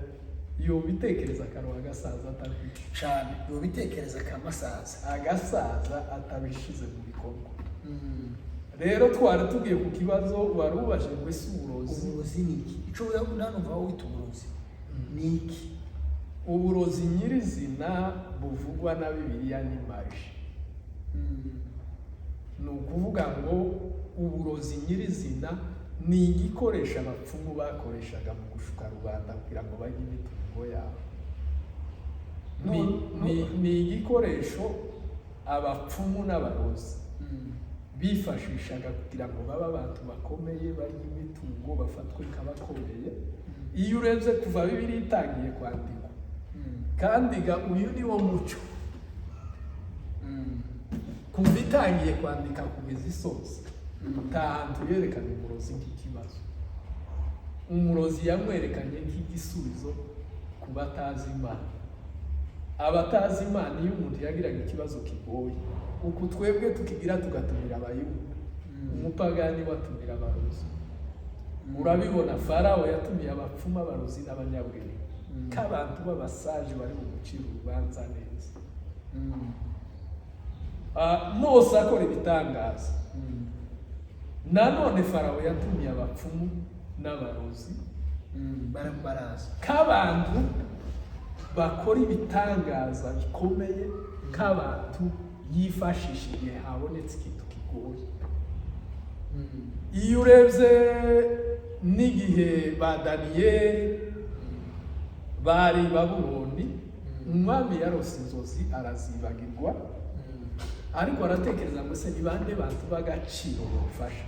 yobitekereza akaruha, agasaza atakwica. Cyane, ubitekereza akamasaza. Agasaza atabishize mu bikorwa. Rero twari tugiye ku kibazo wari ubajije ngo ese uburozi Uburozi ni iki? Icyo nanumva wita uburozi ni iki? Uburozi nyirizina buvugwa na Bibiliya ni magie. Ni ukuvuga ngo uburozi nyirizina ni igikoresho abapfumu bakoreshaga mu gushuka rubanda kugira ngo bajye imitungo yabo. Ni igikoresho abapfumu n'abarozi bifashishaga kugira ngo babe abantu bakomeye, barye imitungo, bafatwe nk'abakomeye. Iyo urebye kuva Bibiliya itangiye kwandikwa, kandi ga uyu ni wo muco, kuva itangiye kwandika kugeza isoza, nta hantu yerekana umurozi nk'ikibazo. Umurozi yamwerekanye nk'igisubizo ku batazi Imana. Abatazi Imana, iyo umuntu yagiraga ikibazo kigoye, uku twebwe tukigira tugatumira abayumva, umupagani watumira abarozi. Urabibona, Farawo yatumiye abapfumu, abarozi n'abanyabwenge, k'abantu b'abasaje bari bumucira urubanza neza. Ah, Mose akora ibitangaza, nanone Farawo yatumiye abapfumu n'abarozi Baraza. k'abantu bakora ibitangaza bikomeye, k'abantu yifashisha igihe habonetse ikintu kigoye. bigoye. Iyo urebye n'igihe ba Daniyeli bari i Babuloni, umwami yarose inzozi arazibagirwa, ariko aratekereza ngo: "Se ni bande bantu b'agaciro bafasha?"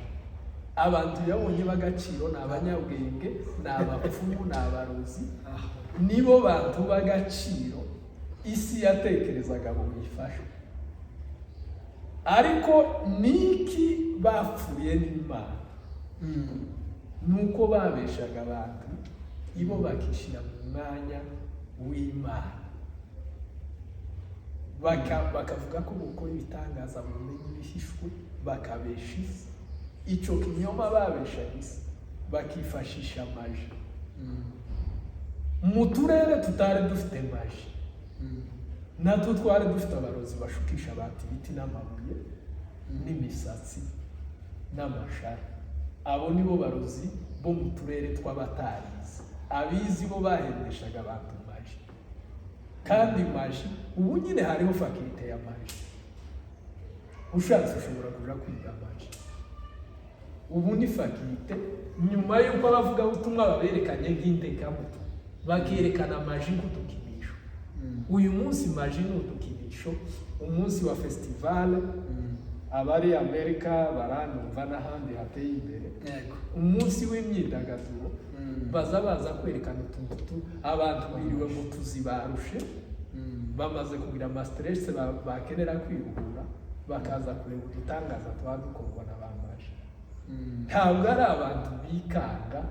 Abantu yabonye b'agaciro ni abanyabwenge, ni abapfumu, ni abarozi, nibo bantu b'agaciro isi yatekerezaga ngo bifashe. Ariko niki bapfuye n'Imana? Nuko babeshaga abantu, ibo bakishyira mu mwanya w'Imana. Bakavuga ko gukora ibitangaza, bumenyi bihishwe, bakabesha isi. Icyo kinyoma babeshaga isi, bakifashisha magie. Mu turere tutari dufite magie, natwo twari dufite abarozi bashukisha abantu ibiti n'amabuye n'imisatsi n'amashara. Abo nibo barozi bo mu turere tw'abatarizi. Abizi bo bahendeshaga abantu magie. Kandi magie, ubu nyine hariho faculté ya magie, ushatse ushobora kuja kwiga magie. Ubu ni faculté, nyuma y'uko abavugabutumwa baberekanye nk'intekamutwe, bakerekana magie nk'udukinisho. Uyu munsi magie ni udukinisho. Umunsi wa festival, abari Amerika baranumva n'ahandi hateye imbere, umunsi w'imyidagaduro, baza kwerekana utuntu abantu biriwe mu tuzi, barushe, bamaze kugira ama stress, bakenera kwiruhura, bakaza kureba udutangaza tuba dukorwa na ba magie. Ntabwo ari abantu bikanga,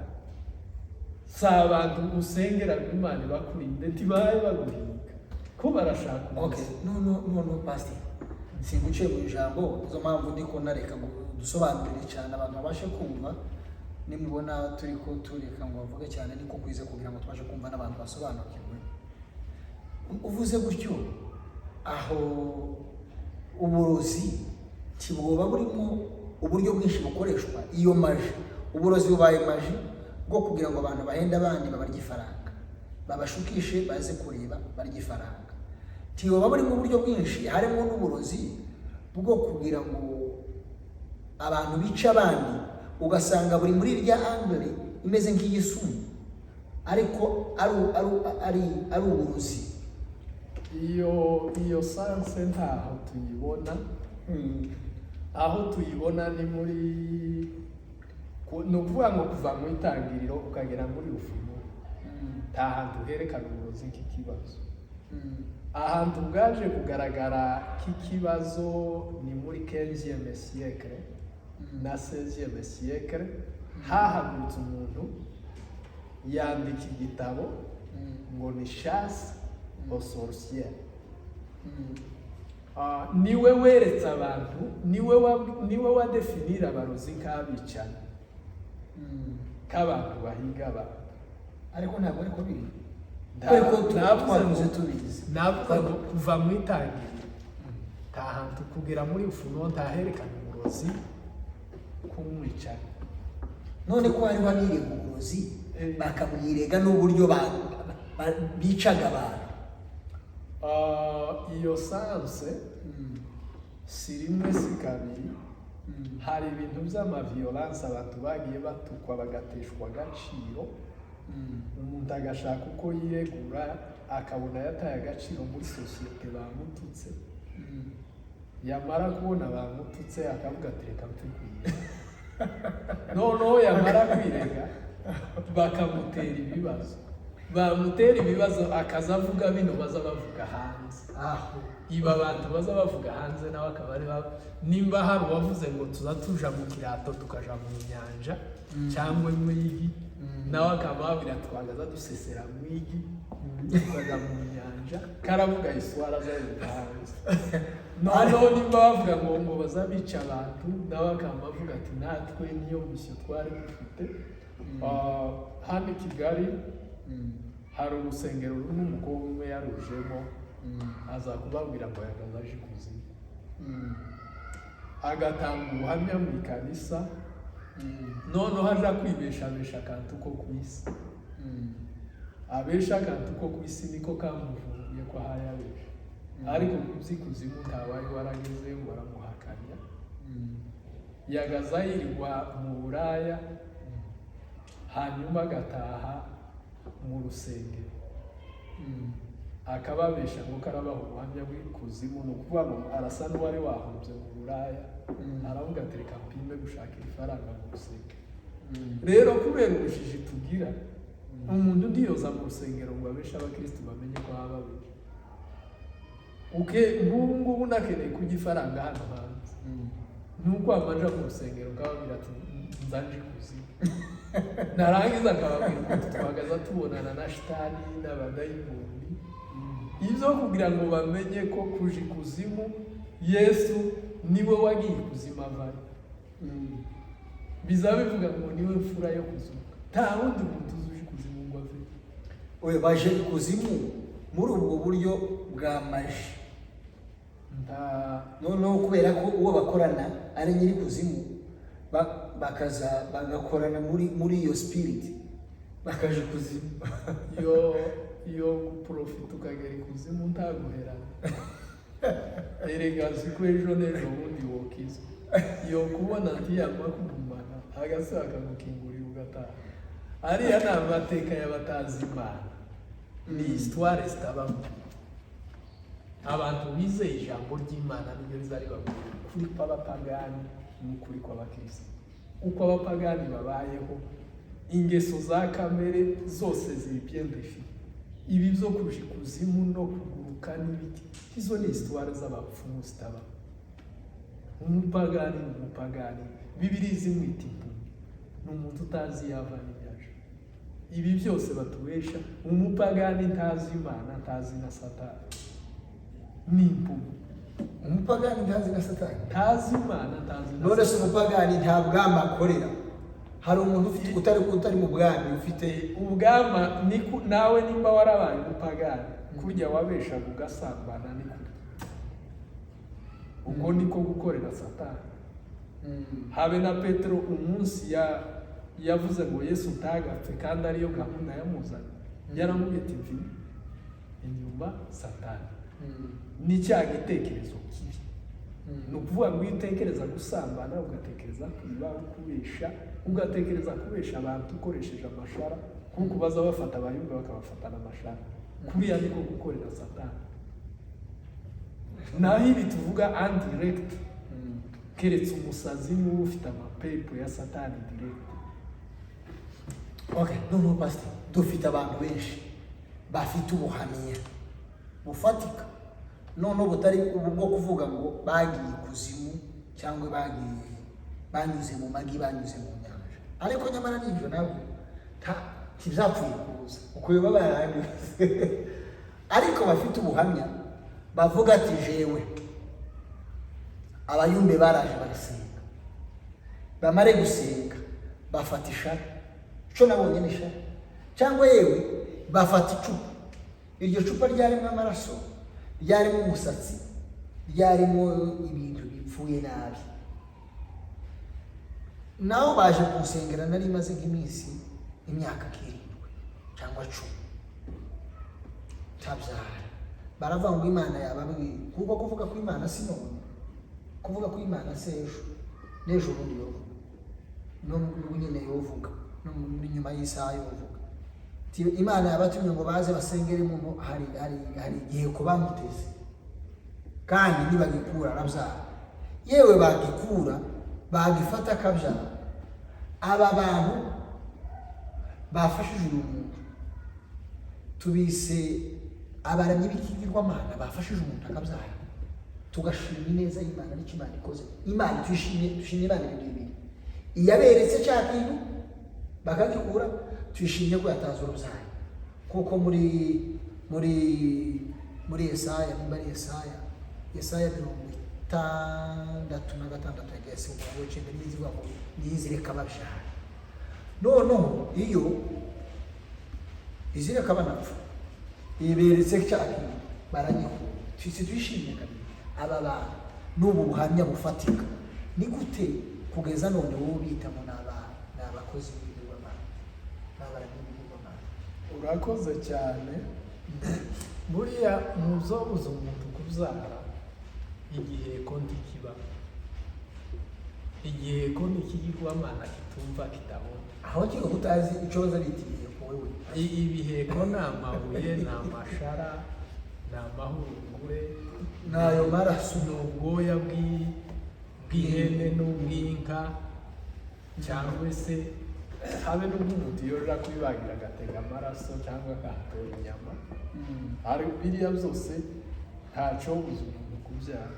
si abantu usengera ngo Imana ibakurinde, ntibabe baguhiga ko barashaka Okay. umunsi. No, no, no, pastor, singuciye mu ijambo. Nizo mpamvu ndi ko nareka ngo dusobanurire cyane, abantu babashe kumva. Nimubona turi ko tureka ngo bavuge cyane, niko kwiza kugira ngo tubashe kumva n'abantu basobanukirwe. Uvuze gutyo, aho uburozi ntibwoba burimo uburyo bwinshi bukoreshwa iyo magie? Uburozi bubaye magie bwo kugira ngo abantu bahende abandi, babarye ifaranga, babashukishe baze kureba barya ifaranga. Ntibuba burimo uburyo bwinshi, harimo n'uburozi bwo kugira ngo abantu bice abandi, ugasanga buri muri irya angle imeze nk'iyisumu, ariko ari uburozi. Iyo sens ntaho tuyibona. Aho tuyibona ni muri ni ukuvuga ngo kuva mu itangiriro ukagera muri Ufunuo, nta hantu herekana uburozi nk'ikibazo. Ahantu bwaje kugaragara k'ikibazo ni muri 15e siècle na 16e siècle. Hahagurutse umuntu yandika igitabo ngo ni Chasse aux sorcières. Niwe weretse abantu, niwe wadefinira abarozi nk'abicanyi, k'abantu bahiga abantu. Ariko ntabwo ariko biri kubera ko Navuze twakuze tubizi. Navuze ngo kuva mu itangiriro nta hantu kugera muri Ufunuo ntaherekana uburozi k'umwicanyi. None ko hariho abirega uburozi, bakamwirega n'uburyo bicaga abantu? Iyo sens si rimwe si kabiri. Hari ibintu by'ama violence, abantu bagiye batukwa, bagateshwa agaciro, umuntu agashaka uko yiregura, akabona yataye agaciro muri sosiyete, bamututse. Yamara kubona bamututse, akavuga ati: "Reka mpfe kwirega." Noneho yamara kwirega, bakamutera ibibazo, bamutera ibibazo akaza avuga bino baza bavuga hanze. Aho iba abantu baza bavuga hanze, nawe akaba ari nimba hari uwavuze ngo tuza tuja mu kirato, tukaja mu nyanja cyangwa mu igi, nawe akaba babwira twagaza dusesera mu igi, tukaja mu nyanja, karavuga iswara azayivuga hanze. Noneho nimba bavuga ngo bazabica abantu, nawe akaba avuga ati: "Natwe niyo mission twari dufite." Hano i Kigali hari urusengero rumwe, umukobwa umwe yarujemo, aza kubabwira ngo yagaze aje ikuzimu, agatanga ubuhamya mu ikanisa. Noneho aja kwibeshabesha akantu ko ku isi, abesha akantu ko ku isi, niko kamuvumbuye ko ahaye abesha. Ariko ku by'ikuzimu ntawari waragezeyo, baramuhakanya. Yagaza yirirwa mu Buraya, hanyuma agataha mu rusengero, akababesha ngo karabaha ubuhamya bw'ikuzimu. Ni ukuvuga ngo arasa n'uwari wahombye mu Buraya, aravuga ati: "Reka mpime gushakira ifaranga mu rusengero." Rero kubera ubujiji tugira, umuntu ntiyoza mu rusengero ngo abeshe abakirisitu bamenye ko haba babiri. Uke nk'ubu ngubu nakeneye kurya ifaranga hano hanze, nuko wamanja mu rusengero ukababwira ati: "Nzanje ikuzimu," narangiza akababwira ukuntu twagaza tubonana na shitani n'abadayimoni, ibyo kugira ngo bamenye ko kuja ikuzimu, Yesu niwe wagiye ikuzimu avayo. Bizaba bivuga ngo niwe mfura yo kuzuka, nta wundi muntu uzi uje ikuzimu ngo ave. Oya, baje ikuzimu muri ubwo buryo bwa magie. Nta. Noneho kubera ko uwo bakorana ari nyiri kuzimu, bakaza bagakorana muri iyo spirit, bakaja ikuzimu. Yo guprofita ukagera ikuzimu ntaguherana. Erega nzi ko ejo n'ejo bundi wokizwa, yo kubona ntiyama kugumana agase akagukingurira ugataha. Ariya ni amateka y'abatazi Imana, ni histoire zitabamo. Abantu bizeye ijambo ry'Imana niryo riza ribabwira ukuri kw'abapagani n'ukuri kw'abakristo, uko abapagani babayeho, ingeso za kamere zose ziri bien définies. Ibi byo kuja ikuzimu no kuguruka n'ibiki, izo ni histoire z'abapfumu zitabaho. Umupagani ni umupagani, Bibiri zimwita impumyi, ni umuntu utazi iyo ava n'iyo aja. Ibi byose batubesha, umupagani ntazi Imana, ntazi na Satani, ni impumyi. Umupagani ntazi na Satani? Ntazi Imana, ntazi na None se Satani. umupagani nta bwami akorera? Hari umuntu ufite utari mu bwami ufite Ubwama ni nawe nimba warabaye umupagani, kurya wabeshaga ugasambana, ni kurya ubwo niko gukorera Satani. Habe na Petero umunsi yavuze ngo Yesu ntagapfe, kandi ariyo gahunda yamuzanye, yaramubwiye ati: "Mvi inyuma, Satani." Ni cya gitekerezo kibi. Ni ukuvuga ngo iyo utekereza gusambana, ugatekereza kwiba, kubesha, ugatekereza kubesha abantu ukoresheje amashara, kuko baza bafata abayumva bakabafatana amashara, kuriya niko gukorera Satani. Naho ibi tuvuga indirect, keretse umusazi niwe ufite amapepo ya Satani direct. Okay, noneho pastor, dufite abantu benshi bafite ubuhamya bufatika, noneho butari ubu bwo kuvuga ngo bagiye ikuzimu cyangwa bagiye banyuze mu magi, banyuze mu nyanja, ariko nyamara n'ibyo nabwo ntibyapfuye kuza uko biba barahanyuze, ariko bafite ubuhamya bavuga ati: "Jewe abayumbe baraje barasenga, bamare gusenga bafata ishara, icyo nabonye ni ishara, cyangwa yewe bafata icupa, iryo cupa ryarimo amaraso, ryarimo umusatsi, ryarimo ibintu bipfuye nabi. Naho baje kunsengera, nari maze nk'iminsi, imyaka nk'irindwi cyangwa 10 ntabyara. Baravuga ngo Imana yababwiye." Kuko kuvuga ko Imana si none, kuvuga ko Imana si ejo n'ejo bundi yovuga, n'ubu nyine yovuga, no nyuma y'isaha yovuga. Ati, Imana yabatumye ngo baze basengere muno, hari igihe ko bamuteze, kandi nibagikura arabyara, yewe bagikura bagifata akabyara." Aba bantu bafashije uyu muntu tubise abaramyi b'ikigirwamana, bafashije umuntu akabyara, tugashima ineza y'Imana n'icyo Imana ikoze. Imana tuyishimye, dushimye Imana ibintu bibiri: iyaberetse cya kintu bakagikura, tuyishimye ko yatanze urubyaro. Kuko muri Yesaya, nimba ari Yesaya 66 yagiye asiga umurongo w'icenda, n'izivuga ngo niyizireka babyara, noneho iyo izireka banapfa, iberetse cya kintu baragikura, twese twishimye kabiri. Aba bantu n'ubu buhamya bufatika, ni gute kugeza none wowe bita ngo ni abakozi b'ibigirwamana, ni abaramyi b'ibigirwamana? Urakoze cyane. Buriya mu byo buza umuntu kubyara, igihe konti kiba Igiheko ni ikigirwamana kitumva, kitabona. Aho kiko utazi icyo baza bita ibiheko wewe? Ibiheko ni amabuye, ni amashara, ni amahurungure. Ni ayo maraso. Ni ubwoya bw'ihene n'ubw'inka, cyangwa se habe n'ubw'umuntu yorora kubibagira, agatega amaraso cyangwa akahatora inyama. Hari biriya byose, ntacyo buza umuntu kubyara.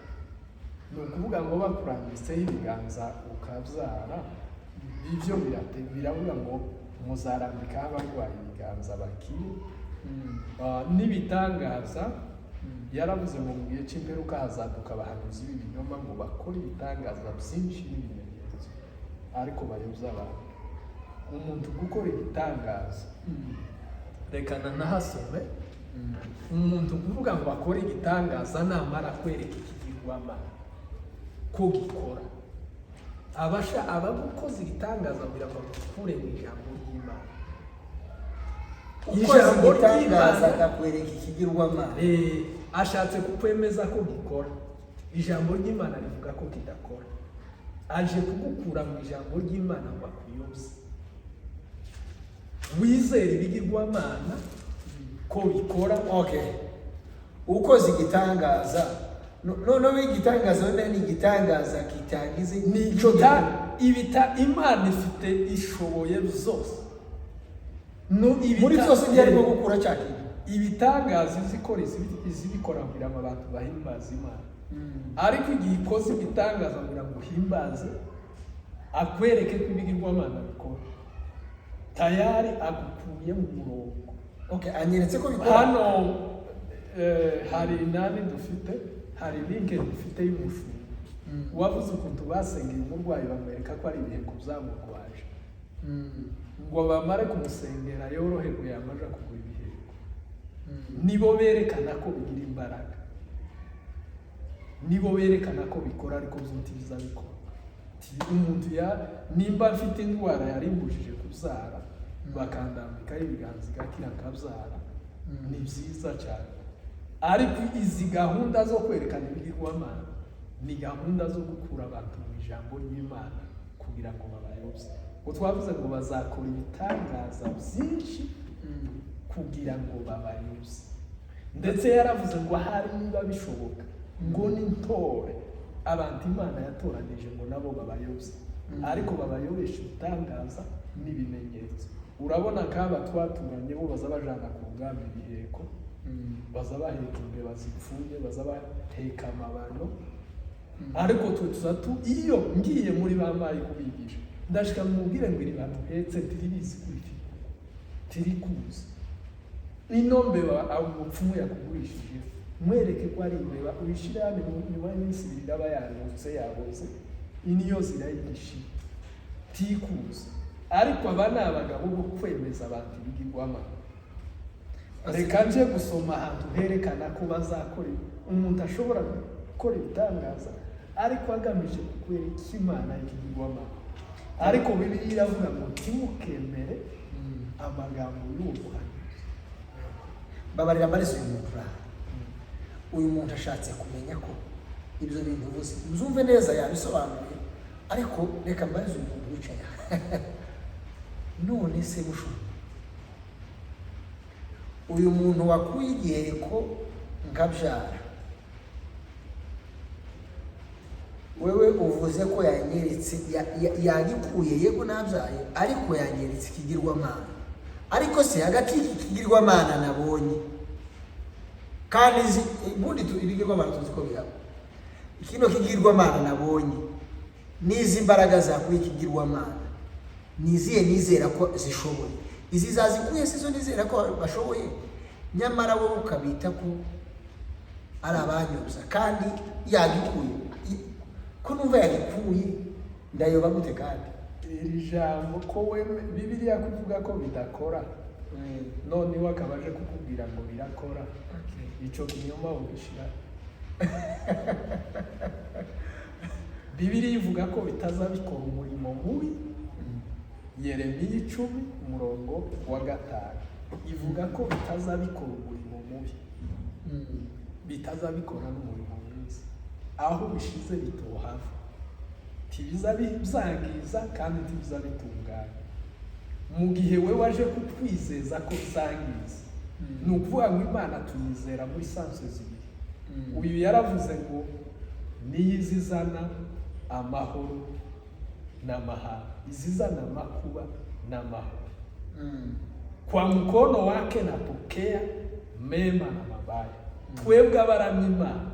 Ni ukuvuga ngo bakurambitseho ibiganza ukabyara, ibyo biravuga ngo muzarambikaho abarwayi ibiganza bakire. N'ibitangaza yaravuze ngo mu gihe cy'imperuka hazaduka abahanuzi b'ibinyoma ngo bakore ibitangaza byinshi n'ibimenyetso, ariko bayobya abantu. Umuntu gukora ibitangaza, reka nanahasome. Umuntu kuvuga ngo akore igitangaza, namara kwereka ikigirwamana ko gikora, abasha abagukoze igitangaza kugira ngo agukure mu ijambo ry'Imana. Ukoze Ijambo igitangaza ry'Imana. akakwereka ikigirwamana. Ashatse kukwemeza ko gikora, ijambo ry'Imana rivuga ko kidakora. Aje kugukura mu ijambo ry'Imana ngo akuyobye, wizere ibigirwamana ko bikora. Okay, ukoze igitangaza, noneho igitangaza wemera ni igitangaza kitagize Ni ico igita ibita Imana ifite, ishoboye byose. No muri byose byarimo gukura cya kintu. Ibitangaza izikora, izibikora kugira ngo abantu bahimbaze Imana. Ariko igihe ikoze ibitangaza kugira ngo uhimbaze, akwereke ko ibigirwamana bikora, tayari agukuye mu murongo. Okay, anyeretse ko bikora. Hano hari nani dufite, hari link dufite y'umushumba wavuze ukuntu basengeye umurwayi, bamwereka ko ari ibiheko byamurwaje, ngo bamare kumusengera yoroherwe, yamaja kugura ibiheko. Nibo berekana ko bigira imbaraga, nibo berekana ko bikora, ariko byo ntibiza bikora. Umuntu ya nimba mfite indwara yarimbujije kubyara, bakandambikaho ibiganza igakira nkabyara, ni byiza cyane. Ariko izi gahunda zo kwerekana ibigirwamana ni gahunda zo gukura abantu mu ijambo ry'Imana kugira ngo babayobye. Ngo twavuze ngo bazakora ibitangaza byinshi kugira ngo babayobye. Ndetse yaravuze ngo ahari niba bishoboka ngo n'intore, abantu Imana yatoranije, ngo nabo babayobye, ariko babayobesha ibitangaza n'ibimenyetso. Urabona nk'aba twaturanye, bo baza bajana ku rugamba ibiheko, baza baheka imbeba zipfuye, baza baheka amabano. Ariko twe tuza tu iyo ngiye muri ba mayi kubigisha, ndashika mubwire ngo iri bantu uhetse ntiribizi kurifite, tirikuzi ino mbeba. Abo umupfumu yakugurishije, mwereke ko ari imbeba, uyishyire hano, nyuma y'iminsi 2 iraba yanutse, yaboze, iniyo zirayigishiye, tikuzi. Ariko aba ni abagabo bo kwemeza abantu ibigirwamana. Reka nje gusoma ahantu herekana ko bazakora, umuntu ashobora gukora ibitangaza ariko agamije kukwereka Imana ikigirwamana. Ariko Bibiliya iravuga ngo ntimukemere amagambo y'uwo muhanuzi. Babarira mbarize uyu muntu uraha. Uyu muntu ashatse kumenya ko ibyo bintu uvuze, mzumve neza, yabisobanuye, ariko reka mbarize uyu muntu wicaye aha. None se mushumba, uyu muntu wakuye igiheko nkabyara, wewe uvuze ko yanyeretse yagikuye, yego nabyaye, ariko yanyeretse ikigirwamana. Ariko se hagati y'iki kigirwamana nabonye, kandi ubundi ibigirwamana tuzi ko bihaba, kino kigirwamana nabonye n'izi mbaraga zakuye ikigirwamana, niziye nizera ko zishoboye? Izi zazikuye si zo nizera ko bashoboye? Nyamara wowe ukabita ko ari abanyobya kandi yagikuye. Ko numva yagikuye, ndayoba gute kandi? Iri jambo ko weme Bibiliya kuvuga ko bidakora, none iwe akaba aje kukubwira ngo birakora, icyo kinyoma ubishira. Bibiliya ivuga ko bitaza bikora umurimo mubi. Yeremiya 10 umurongo wa 5 ivuga ko bitaza bikora umurimo mubi, bitaza bikora n'umurimo mwiza. Aho bishize bitohava. Ntibiza byangiza kandi ntibiza bitunganya. Mu gihe we waje kutwizeza ko byangiza, ni ukuvuga ngo Imana tuyizera muri sens zibiri. Uyu yaravuze ngo niyo izizana amahoro n'amahanga, izizana amakuba n'amahoro. Kwa mkono wake napokea mema na mabaya. Twebwe abaramya Imana,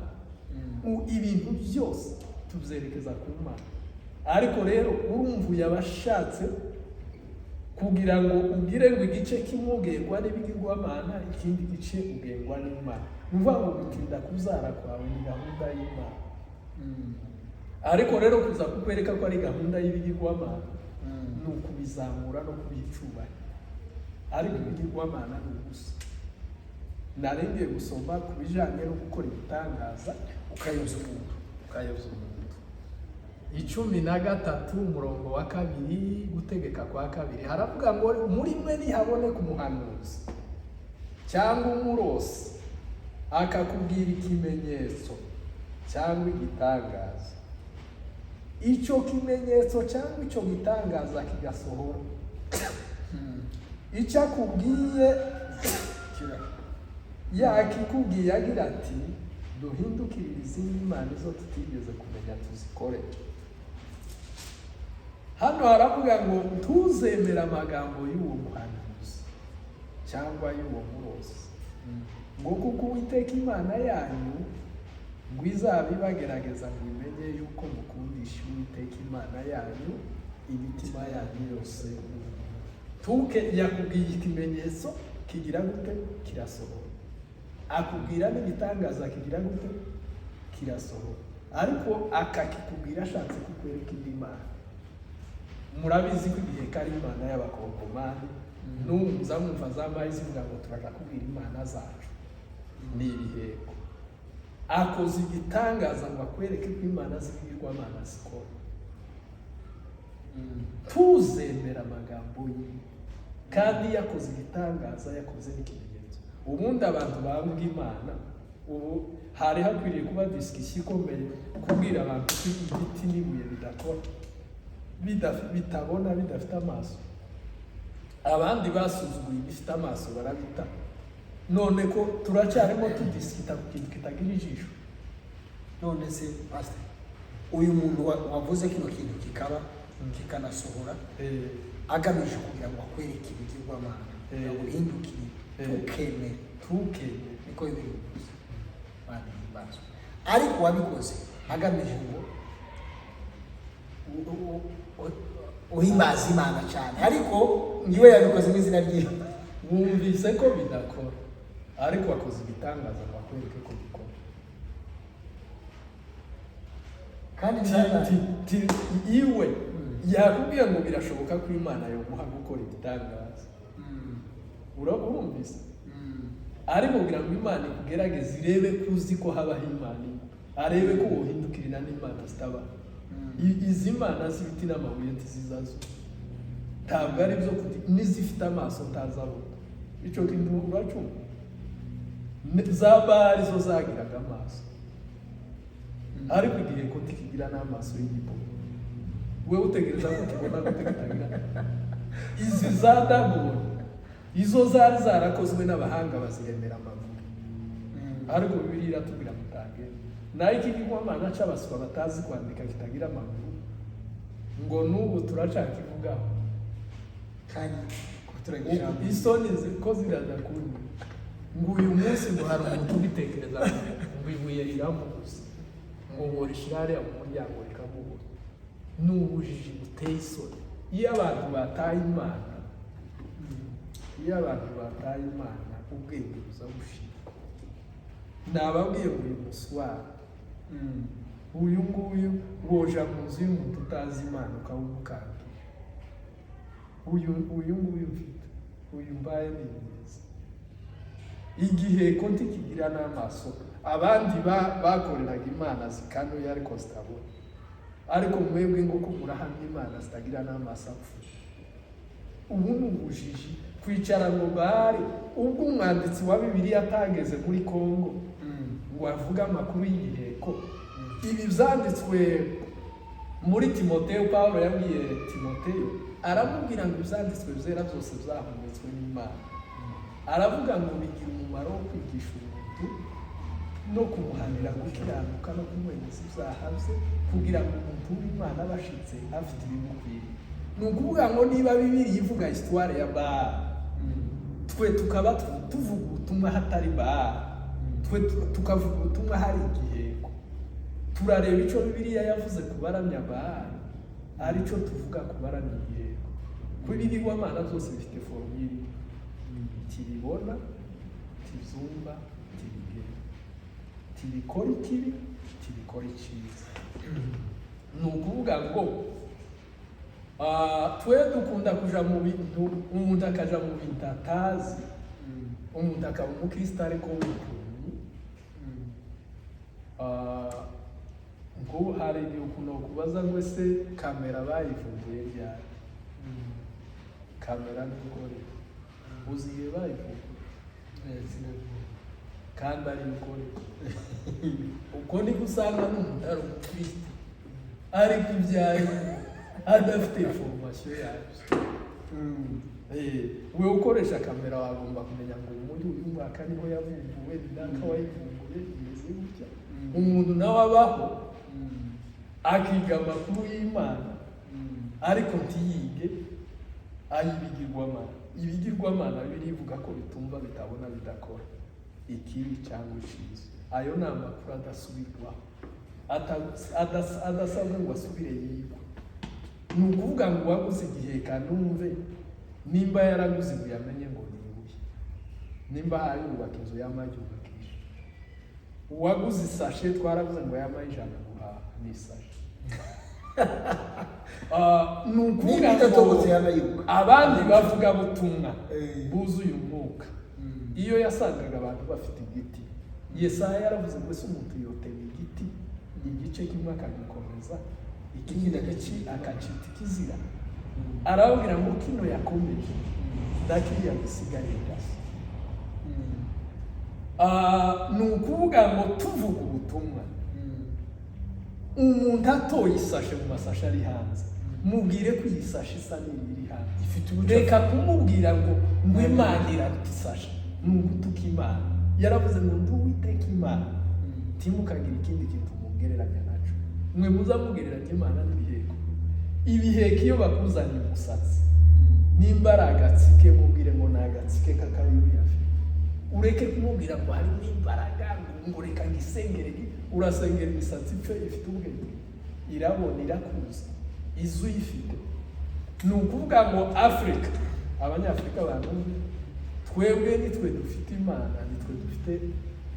ibintu byose tubyerekeza ku Mana. Ariko rero urumva uyu abashatse kugira ngo ugire ngo igice kimwe ugengwa n'ibigirwamana, ikindi gice ugengwa n'Imana. Ni ukuvuga ngo gutinda kubyara kwawe ni gahunda y'Imana. Ariko rero kuza kukwereka ko ari gahunda y'ibigirwamana ni ukubizamura no kubiha icyubahiro, ariko ibigirwamana ni ubusa. Narengeye gusoma ku bijyanye no gukora ibitangaza ukayoza umuntu. Ukayoza umuntu. 13 umurongo wa 2, Gutegeka kwa Kabiri, haravuga ngo muri mwe nihaboneka umuhanuzi cyangwa umurosi, akakubwira ikimenyetso cyangwa igitangaza, icyo kimenyetso cyangwa icyo gitangaza kigasohora, icyo akubwiye yakikubwiye agira ati: "Duhindukirire izindi mana izo tutigeze kumenya, tuzikore." Hano haravuga ngo ntuzemere amagambo y'uwo muhanuzi cyangwa y'uwo murozi, ngo kuko Uwiteka Imana yanyu ngo izaba ibagerageza ngo imenye yuko mukundisha Uwiteka Imana yanyu imitima yanyu yose. Tuke yakubwiye ikimenyetso kigira gute? Kirasohora. Akubwira n'igitangaza kigira gute? Kirasohora. Ariko akakikubwira ashatse kukwereka indi mana. Murabizi ko igihe kari imana y'Abakongomani, n'ubu muza mwumva za mayi zivuga ngo turaja kubwira imana zacu ni ibiheko. Akoze igitangaza ngo akwereke ko imana z'ibigirwamana zikora. Tuzemera amagambo ye kandi yakoze igitangaza, yakoze n'ikimenyetso. Ubundi abantu bambwa Imana, ubu hari hakwiriye kuba discussion ikomeye kubwira abantu ko igiti n'ibuye bidakora, bitabona, bidafite amaso. Abandi basuzuguye ibifite amaso barabita, none ko turacyarimo tudiscuta ku kintu kitagira ijisho. None se pastor, uyu muntu wavuze kino kintu kikaba, kikanasohora, agamije kugira ngo akwereke ibigirwamana, kugira ngo uhindukire, tukemere. Tukemere. Niko bibiri bivuze. Imana ihimbazwe. Ariko wabikoze agamije ngo uhimbaze Imana cyane, ariko iwe yabikoze mu izina ry'Imana. Wumvise ko bidakora, ariko wakoze ibitangaza ngo akwereke ko bikora. Kandi byarabaye. Iwe yakubwiye ngo birashoboka ko Imana yomuha gukora ibitangaza. Urumvise? Ariko kugira ngo Imana ikugerageze, irebe ko uzi ko habaho Imana imwe, arebe ko wohindukirira n'imana zitabaho. Izi mana z'ibiti n'amabuye ntizizazo, ntabwo ari byo n'izifite amaso ntazabona. Icyo kintu uracumva? Za Bari zo zagiraga amaso, ariko igihe ko ntikigira n'amaso y'igipupe, wewe utegereza ko kibona gute kitagira? Izi za Dagoni izo zari zarakozwe n'abahanga, baziremera amaguru. Ariko Bibiliya iratubwira mutange nayo iki kigwamana c'abaswa batazi kwandika kitagira amaguru, ngo n'ubu turacakivugaho. Kandi kuturage ijambo. Isoni ko ziraza kunywa ngo uyu munsi ngo hari umuntu ubitekereza ngo ibuye riramubuza, ngo borishira hariya mu muryango rikamubura. Ni ubujiji buteye isoni. Iyo abantu bataye Imana, iyo abantu bataye Imana, ubwenge buza bushira. Nababwiye ngo uyu muswara, uyu nguyu, woja mu nzu y'umuntu utazi Imana ukawumukangira. Uyu nguyu mfite, uyu mbaye ni mwiza, igihe ko ntikigira n'amaso. Abandi bakoreraga imana zikanuye ariko zitabona, ariko mwebwe ngo ko murahamya imana zitagira n'amaso apfuye. Ubu ni ubujiji kwicara ngo bare ubwo umwanditsi wa Bibiliya atageze muri Kongo ngo avuge amakuru y'ibiheko. Ibi byanditswe Muri Timoteyo, Pawulo yabwiye Timoteyo, aramubwira ngo ibyanditswe byera byose byahumetswe n'Imana, aravuga ngo bigira umumaro wo kwigisha umuntu no kumuhanira gukiranuka no kumwemeza ibyaha bye, kugira ngo umuntu w'Imana abe ashitse, afite ibimukwiriye. Ni ukuvuga ngo niba Bibiliya ivuga histoire ya Baali, twe tukaba tuvuga ubutumwa hatari Baali, twe tukavuga ubutumwa hari igiheko, turareba icyo Bibiliya yavuze ku baramya Baali aricyo tuvuga ku baramya igiheko, kuko ibigirwamana byose bifite formule: tibibona, tibyumva, tibigera, tibikora ikibi, tibikora icyiza. Ni ukuvuga ngo twe dukunda kuja mu bintu, umuntu akaja mu bintu atazi, umuntu akaba umukristo ariko w'impumyi. Nk'ubu hari igihe ukuntu kubaza ngo ese kamera bayivumbuye ryari? Kamera n'ikore, uzi igihe bayivumbuye? Kandi ari ikore. Uko niko usanga n'umuntu ari umukristo, ariko ibyo arimo adafite information yabyo. We ukoresha kamera wagomba kumenya ngo muri uyu mwaka niho yavumbuwe, ni naka wayivumbuye, imeze gutya. Umuntu nawe abaho akiga amakuru y'Imana, ariko ntiyige ay'ibigirwamana. Ibigirwamana birivuga ko bitumva, bitabona, bidakora ikibi cyangwa icyiza. Ayo ni amakuru adasubirwaho, adasabwa ngo asubire yigwe. Ni ukuvuga ngo uwaguze igiheka numve nimba yaraguze ibuye, amenye ngo ni ibuye. Nimba yubaka inzu y'amagi, yubakisha. Uwaguze isashe, twaravuze ngo y'amagi 100 guhaha ni isashe. Ni ukuvuga Nimba idatobotse ngo yaba yiruka. Abandi bavuga butumwa buzuye umwuka, iyo yasangaga abantu bafite igiti, Yesaya yaravuze ngo ese umuntu yotema igiti, igice kimwe akagikomeza, ikindi gice akacita ikizira? Arababwira ngo kino yakomeje na kiriya gisigaye gasa. Ni ukuvuga ngo tuvuga ubutumwa, umuntu atoye isashe mu masashe ari hanze, mubwire ko iyi sashe isa n'iyi iri hanze. Ifite ubucafu. Reka kumubwira ngo Imana iraruta isashe, ni ugutuka Imana. Yaravuze ngo ndi Uwiteka Imana, ntimukagira ikindi kintu mugereranya naco. Mwe muza mugereranya Imana n'ibiheko. Ibiheko iyo bakuzaniye umusatsi, nimba ari agatsike, mubwire ngo ni agatsike k'akayuya afite. Ureke kumubwira ngo harimo imbaraga, ngo reka ngisengere. Urasengera imisatsi ipfe? Ifite ubwenge, irabona, irakuza, izu uyifite. Ni ukuvuga ngo Afurika, Abanyafurika banumve, twebwe nitwe dufite Imana, nitwe dufite.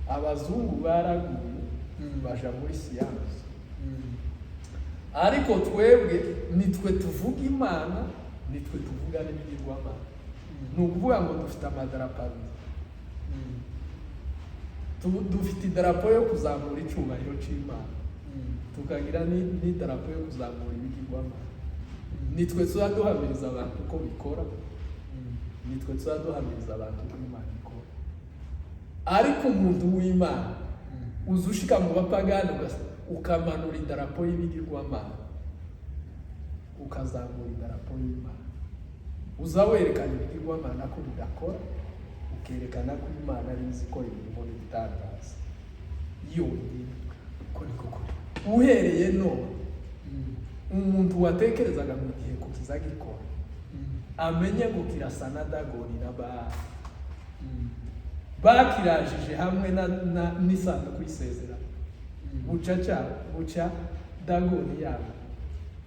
Abazungu baraguye baja muri siyansi, ariko twebwe nitwe tuvuga Imana, nitwe tuvuga n'ibigirwamana. Ni ukuvuga ngo dufite amadarapo abiri. Dufite idarapo yo kuzamura icyubahiro cy'Imana, tukagira n'idarapo yo kuzamura ibigirwamana. Nitwe tuba duhamiriza abantu uko bikora, nitwe tuba duhamiriza abantu uko Imana ikora. Ariko umuntu w'Imana uza ushika mu bapagani, ukamanura idarapo y'ibigirwamana, ukazamura idarapo y'Imana. Uza werekana ibigirwamana ko bidakora, ukerekana ko Imana ari izi ikora imirimo n'ibitangaza yonyine. Uko niko kuri. Uhereye none, umuntu watekerezaga mu gihe ko kizagikora, amenye ngo kirasa na Dagoni na Baali bakirajije hamwe n'isanduku y'isezerano. Buca cya buca Dagoni yabo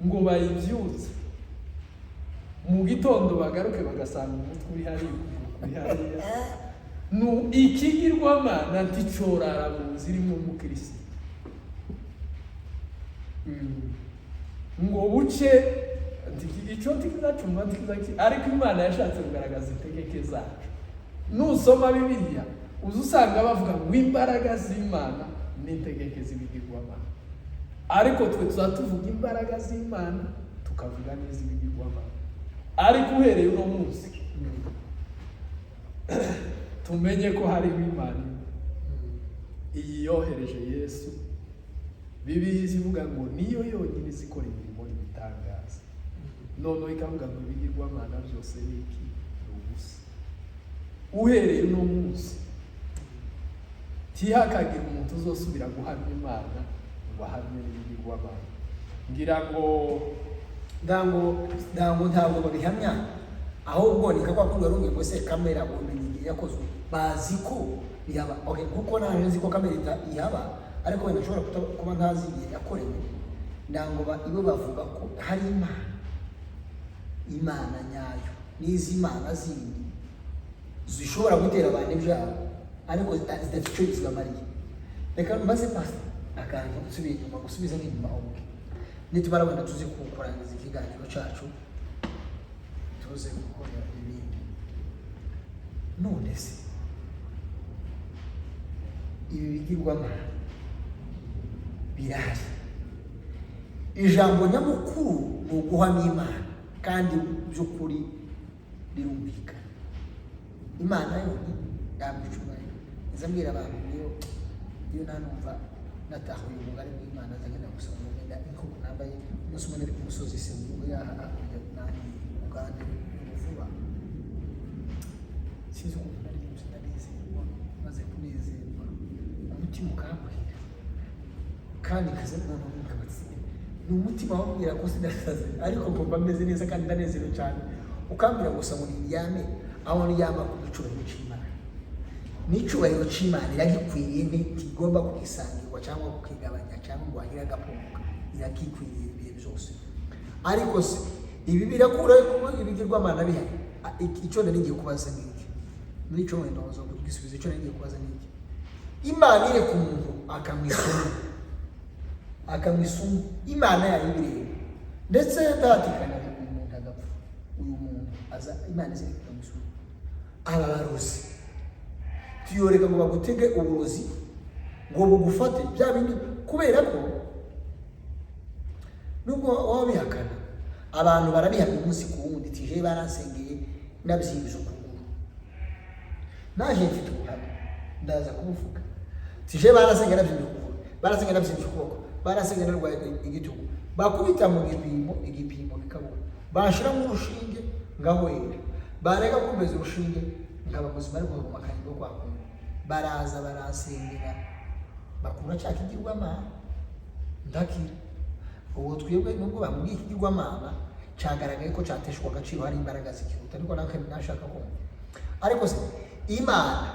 ngo bayibyutse mu gitondo, bagaruke bagasanga umutwe uri hariya, ukuguru kuri hariya. Nu ikigirwamana nticorara mu nzu irimo umukirisitu ngo buce icyo ntikizacumba ntikizaki. Ariko Imana yashatse kugaragaza itegeke zacu. Nusoma Bibiliya uza usanga bavuga ngo imbaraga z'Imana n'itegeke z'ibigirwamana, ariko twe tuza tuvuga imbaraga z'Imana, tukavuga n'iz'ibigirwamana. Ariko uhereye uno munsi, tumenye ko hariho Imana imwe, iyi yohereje Yesu. Bibiliya ivuga ngo niyo yonyine izi ikora imirimo n'ibitangaza. Noneho ikavuga ngo ibigirwamana byose ni iki? Ni ubusa. Uhereye uno munsi, ntihakagire umuntu uzosubira guhamya Imana ngo ahamye n'ibigirwamana. Ngira ngo Ndango ntabwo babihamya, ahubwo ni nka kwa kundi wari ngo se kamera ubumenyi igihe yakozwe, bazi ko bihaba. Okay, kuko naje nzi ko kamera ihaba, ariko wenda nshobora kuba ntazi igihe yakorewe. Ndango ibo bavuga ko hari Imana, Imana nyayo, n'izi mana zindi zishobora gutera abantu ibyago ariko zidafite icyo zibamariye. Reka maze pastor akantu nsubiye inyuma, gusubiza nk'inyuma ubwe, nitumara wenda tuzi kurangiza ikiganiro cyacu, tuze gukora ibindi. None se ibi bigirwamana birahari? Ijambo nyamukuru ni uguhamya Imana, kandi by'ukuri birumvikana, Imana yonyine yabwa icyubahiro. Nza mbwira abantu, iyo nanumva natahuye umugani w'Imana, nza ngenda gusoma umugenda inkoko nambaye. Umunsi umwe nari ku musozi Sebugu, yaha hakurya nani Uganda vuba, sinzi ukuntu nari nzi, ndanezerwa. Maze kunezerwa, umutima ukambwira, kandi kaze noneho nkabatsinda. Ni umutima wambwira ko sinasaze, ariko ngomba meze neza kandi ndanezerewe cyane. Ukambwira gusa ngo niryame aho ndyama ku gicyubahiro cy'Imana. N'icyubahiro cy'Imana iragikwiriye, ntigomba kugisangirwa cyangwa kukigabanya cyangwa ngo hagire agapunguka, iragikwiriye ibihe byose. Ariko se ibi birakuraho kuba ibigirwamana bihari? Icyo nari ngiye kubaza ni iki? Muri icyo wenda waza kugisubiza. Icyo nari ngiye kubaza ni iki? Imana ireka umuntu akamwisoma, akamwisoma, Imana yayo ibireba, ndetse data ikanareka uyu muntu agapfa, uyu muntu aza Imana izireka ikamwisoma. Aba barozi tuyoreka ngo bagutege uburozi ngo bugufate bya bindi, kubera ko nubwo waba bihakana, abantu barabihamya umunsi ku wundi, tije baransengeye nabyimbye ukuguru, naje mfite ubuhamya ndaza kubuvuga. Tije barasengeye nabyimbye ukuguru, barasengeye nabyimbye ukuboko, barasengeye narwaye igitugu, bakubita mu gipimo, igipimo bikabura, bashiramo urushinge ngahwera, bareka kumbeza urushinge nkaba muzima, ariko nkaguma akanyigo kwa kundi. Baraza baransengera, bakura cya kigirwamana, ndakira. Ubu twebwe nubwo bamubwiye ikigirwamana cyagaragaye ko cyateshwa agaciro, hari imbaraga zikihuta, ariko natwe nashaka kumva. Ariko se Imana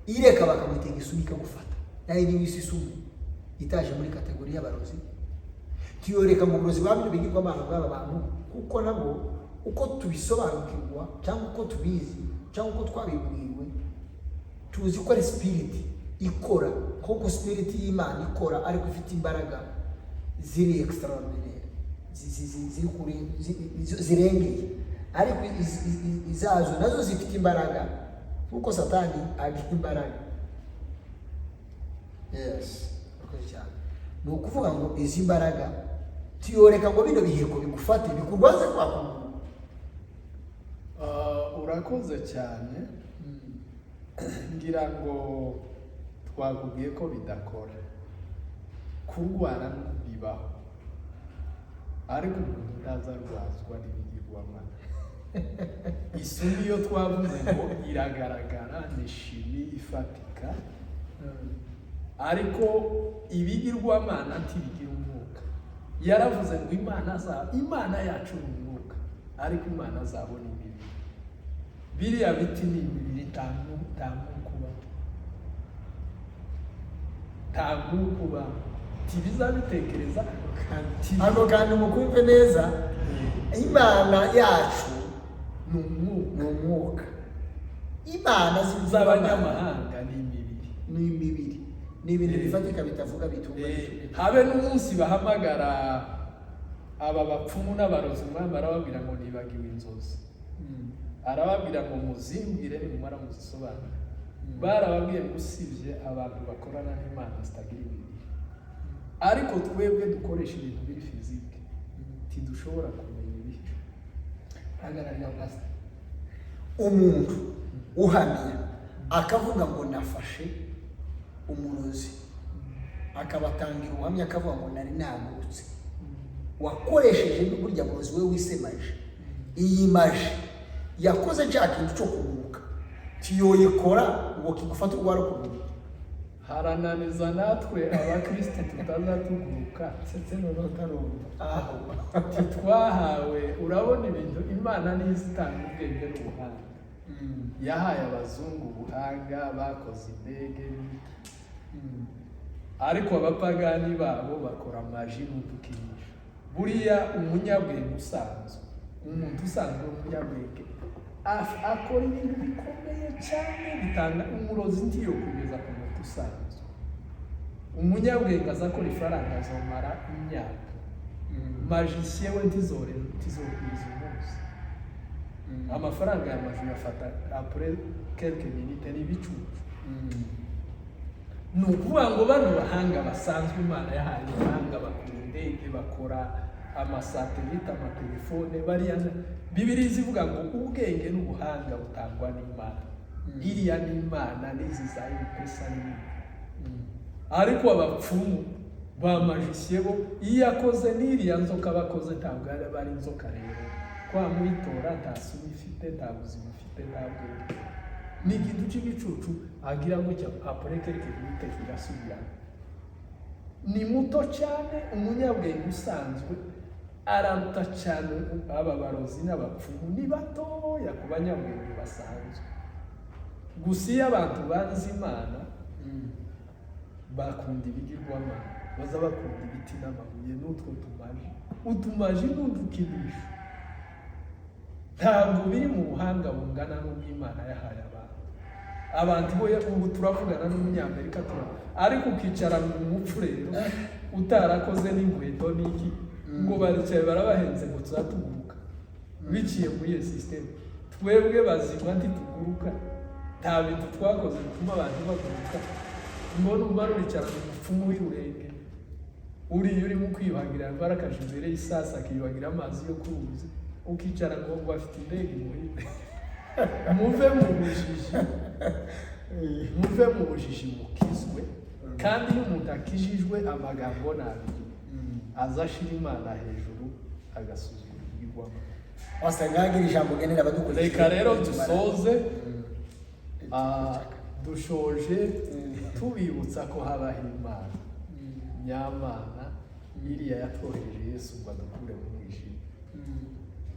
ireka bakamutega isumu ikagufata, nayo niba isi isumu itaje muri catégorie y'abarozi, tuyoreka mu burozi bwa bino bigirwamana bw'aba bantu, kuko nabo uko tubisobanukirwa cyangwa uko tubizi cyangwa uko twabibwiwe, tuzi ko ari spirit ikora nk'uko spirit y'Imana ikora, ariko ifite imbaraga ziri extraordinaire, ziri kuri zirengeye, ariko izazo nazo zifite imbaraga nk'uko Satani agira imbaraga. Yes, urakoze cyane. Ni ukuvuga ngo izi mbaraga tuyoreka ngo bino biheko bigufate, bikurwaze kwa kuguru? Urakoze cyane. Ngira ngo twakubwiye ko bidakora. Kurwara bibaho, ariko umuntu ntazarwazwa n'ibigirwamana. Isumu iyo twavuze ngo iragaragara, ni chimie ifatika, ariko ibigirwamana ntibigira umwuka. Yaravuze ngo Imana za Imana yacu ni umwuka, ariko Imana zabo ni imibiri. Biriya biti ni imibiri, nta mwuka ubamo, nta mwuka ubamo, ntibizabitekereza. Ako kantu mukumve neza: Imana yacu ni umwuka. Ni umwuka. Imana z'abanyamahanga ni imibiri. Ni imibiri, ni ibintu bifatika bitavuga, bitumva. Habe n'umunsi bahamagara aba bapfumu n'abarozi, umwami arababwira ngo nibagiwe inzozi. Arababwira ngo muzimbwire, nimumara muzisobanure. Barababwiye ngo usibye abantu bakorana n'imana zitagira imibiri, ariko twebwe dukoresha ibintu biri physique, ntidushobora kumenya ibihe. Hagararira pastor. Umuntu uhamya akavuga ngo nafashe umurozi. Akabatangira ubuhamya, akavuga ngo nari nagurutse. Wakoresheje burya burozi we wise magie, iyi magie yakoze cya kintu cyo kuguruka, tiyoyikora ngo kigufate urwara ukuguru. Harananiza natwe abakristo tutaza tuguruka. Ndetse noneho utarumva aho. Titwahawe, urabona ibintu Imana niyo itanga ubwenge n'ubuhanga. Yahaye abazungu ubuhanga, bakoze indege n'iki, ariko abapagani babo bakora magie n'udukinisho. Buriya umunyabwenge usanzwe, umuntu usanzwe w'umunyabwenge akora ibintu bikomeye cyane bitanga umurozi ntiyo kugeza ku muntu usanzwe. Umunyabwenge aza akora ifaranga azomara imyaka, magicien we ntizokwiza umunsi. Amafaranga ya magie uyafata après quelques minutes, ni ibicucu. Ni ukuvuga ngo bano bahanga basanzwe Imana yahaye ubuhanga, bakora indege, bakora amasatelite, amatelefone, bariya Bibiri zivuga ngo ubwenge n'ubuhanga butangwa n'Imana. Iriya ni Imana n'izi za M-Pesa n'ibindi. Ariko abapfumu ba magicien bo, iyo akoze n'iriya nzoka bakoze, ntabwo aba ari inzoka. Rero kwamuyitora, nta sura ifite, nta buzima ifite, nta bwenge, ni ikintu cy'igicucu. Agira gutya, après quelques minutes kigasubirana, ni muto cyane. Umunyabwenge usanzwe araruta cyane aba barozi n'abapfumu, ni batoya ku banyabwenge basanzwe. Gusa iyo abantu banze Imana, bakunda ibigirwamana, baza bakunda ibiti n'amabuye n'utwo tumagie. Utumagie n'udukinisho ntabwo biri mu buhanga bungana n'ubw'Imana yahaye abantu. Abantu bo ubu turavugana n'umunyamerika tura, ariko ukicara ngo umupfu rero utarakoze n'inkweto n'iki, ngo baricaye barabahenze ngo tuzatuguruka biciye muri iyo système. Twebwe bazima ntituguruka, nta bintu twakoze bituma abantu baguruka. Ngo numara uricara mu mupfumu w'irurenge, uriya urimo kwiyuhagira, yambara akaje imbere y'isasa, akiyuhagira amazi yo ku ruzi, ukicara ngo afite indege imuhinde. Muve mu bujiji, muve mu bujiji, mukizwe. Kandi iyo umuntu akijijwe, amagambo ni abiri: aza ashira Imana hejuru, agasuzugura ibigirwamana. Wasanga ngagira ijambo ugenera abadukurikiye. Reka rero dusoze. Dushoje tubibutsa ko habaho Imana nyamana, iriya yatwohereje Yesu ngo adukure mu mwijima.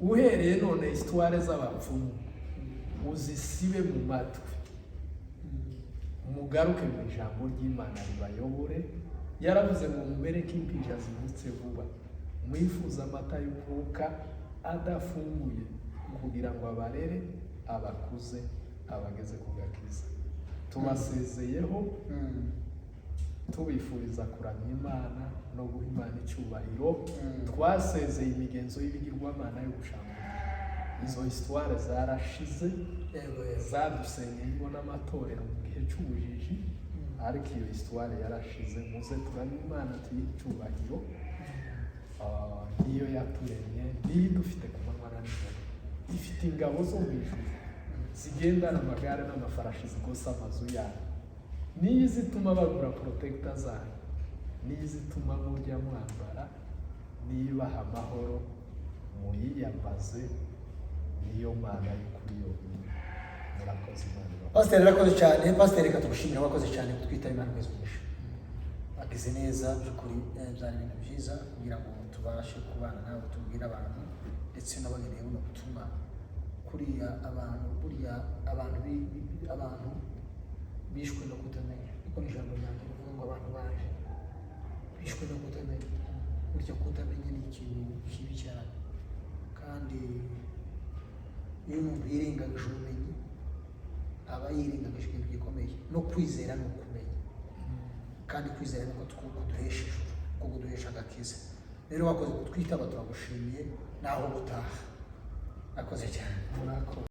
Uhereye none, histoire z'abapfumu uzisibe mu matwi, mugaruke mu ijambo ry'Imana ribayobore. Yaravuze ngo mumere nk'impinja zivutse vuba, mwifuza amata y'umwuka adafunguye, kugira ngo abarere, abakuze, abageze ku gakiza. Tubasezeyeho tubifuriza kuramya Imana no guha Imana icyubahiro. Twasezeye imigenzo y'ibigirwamana yo gushambura, izo histoire zarashize. Yego yego. Zadusenyeye ingo n'amatorero mu gihe cy'ubujiji, ariko iyo histoire yarashize. Muze turamye Imana, tuyihe icyubahiro. Niyo yaturemye, niyo idufite ku manywa na nijoro, ifite ingabo zo mu ijuru zigendana amagare n'amafarashi zigose amazu yayo, niyo izituma bagura protector zanyu, niyo izituma murya mwambara, niyo ibaha amahoro. Muyiyambaze, niyo Mana y'ukuri yonyine. Murakoze, Imana ibahe. Pasiteri arakoze cyane. Pasiteri, reka tugushimire, wakoze cyane kutwitaba. Imana mwese umugisha, agize neza by'ukuri. Byari ibintu byiza kugira ngo tubashe kubana nawe, tubwire abantu ndetse n'abageneye buno butumwa. Kuriya abantu, buriya abantu abantu bishwe no kutamenya, niko n'ijambo ryanjye rivuga ngo abantu baje bishwe no kutamenya. Burya kutamenya ni ikintu kibi cyane, kandi iyo umuntu yirengagije ubumenyi aba yirengagije ikintu gikomeye. No kwizera ni ukumenya, kandi kwizera niko kuduhesha ijuru, ko kuduhesha agakiza. Rero wakoze kutwitaba, turagushimiye. Naho ubutaha, akoze cyane. Murakoze.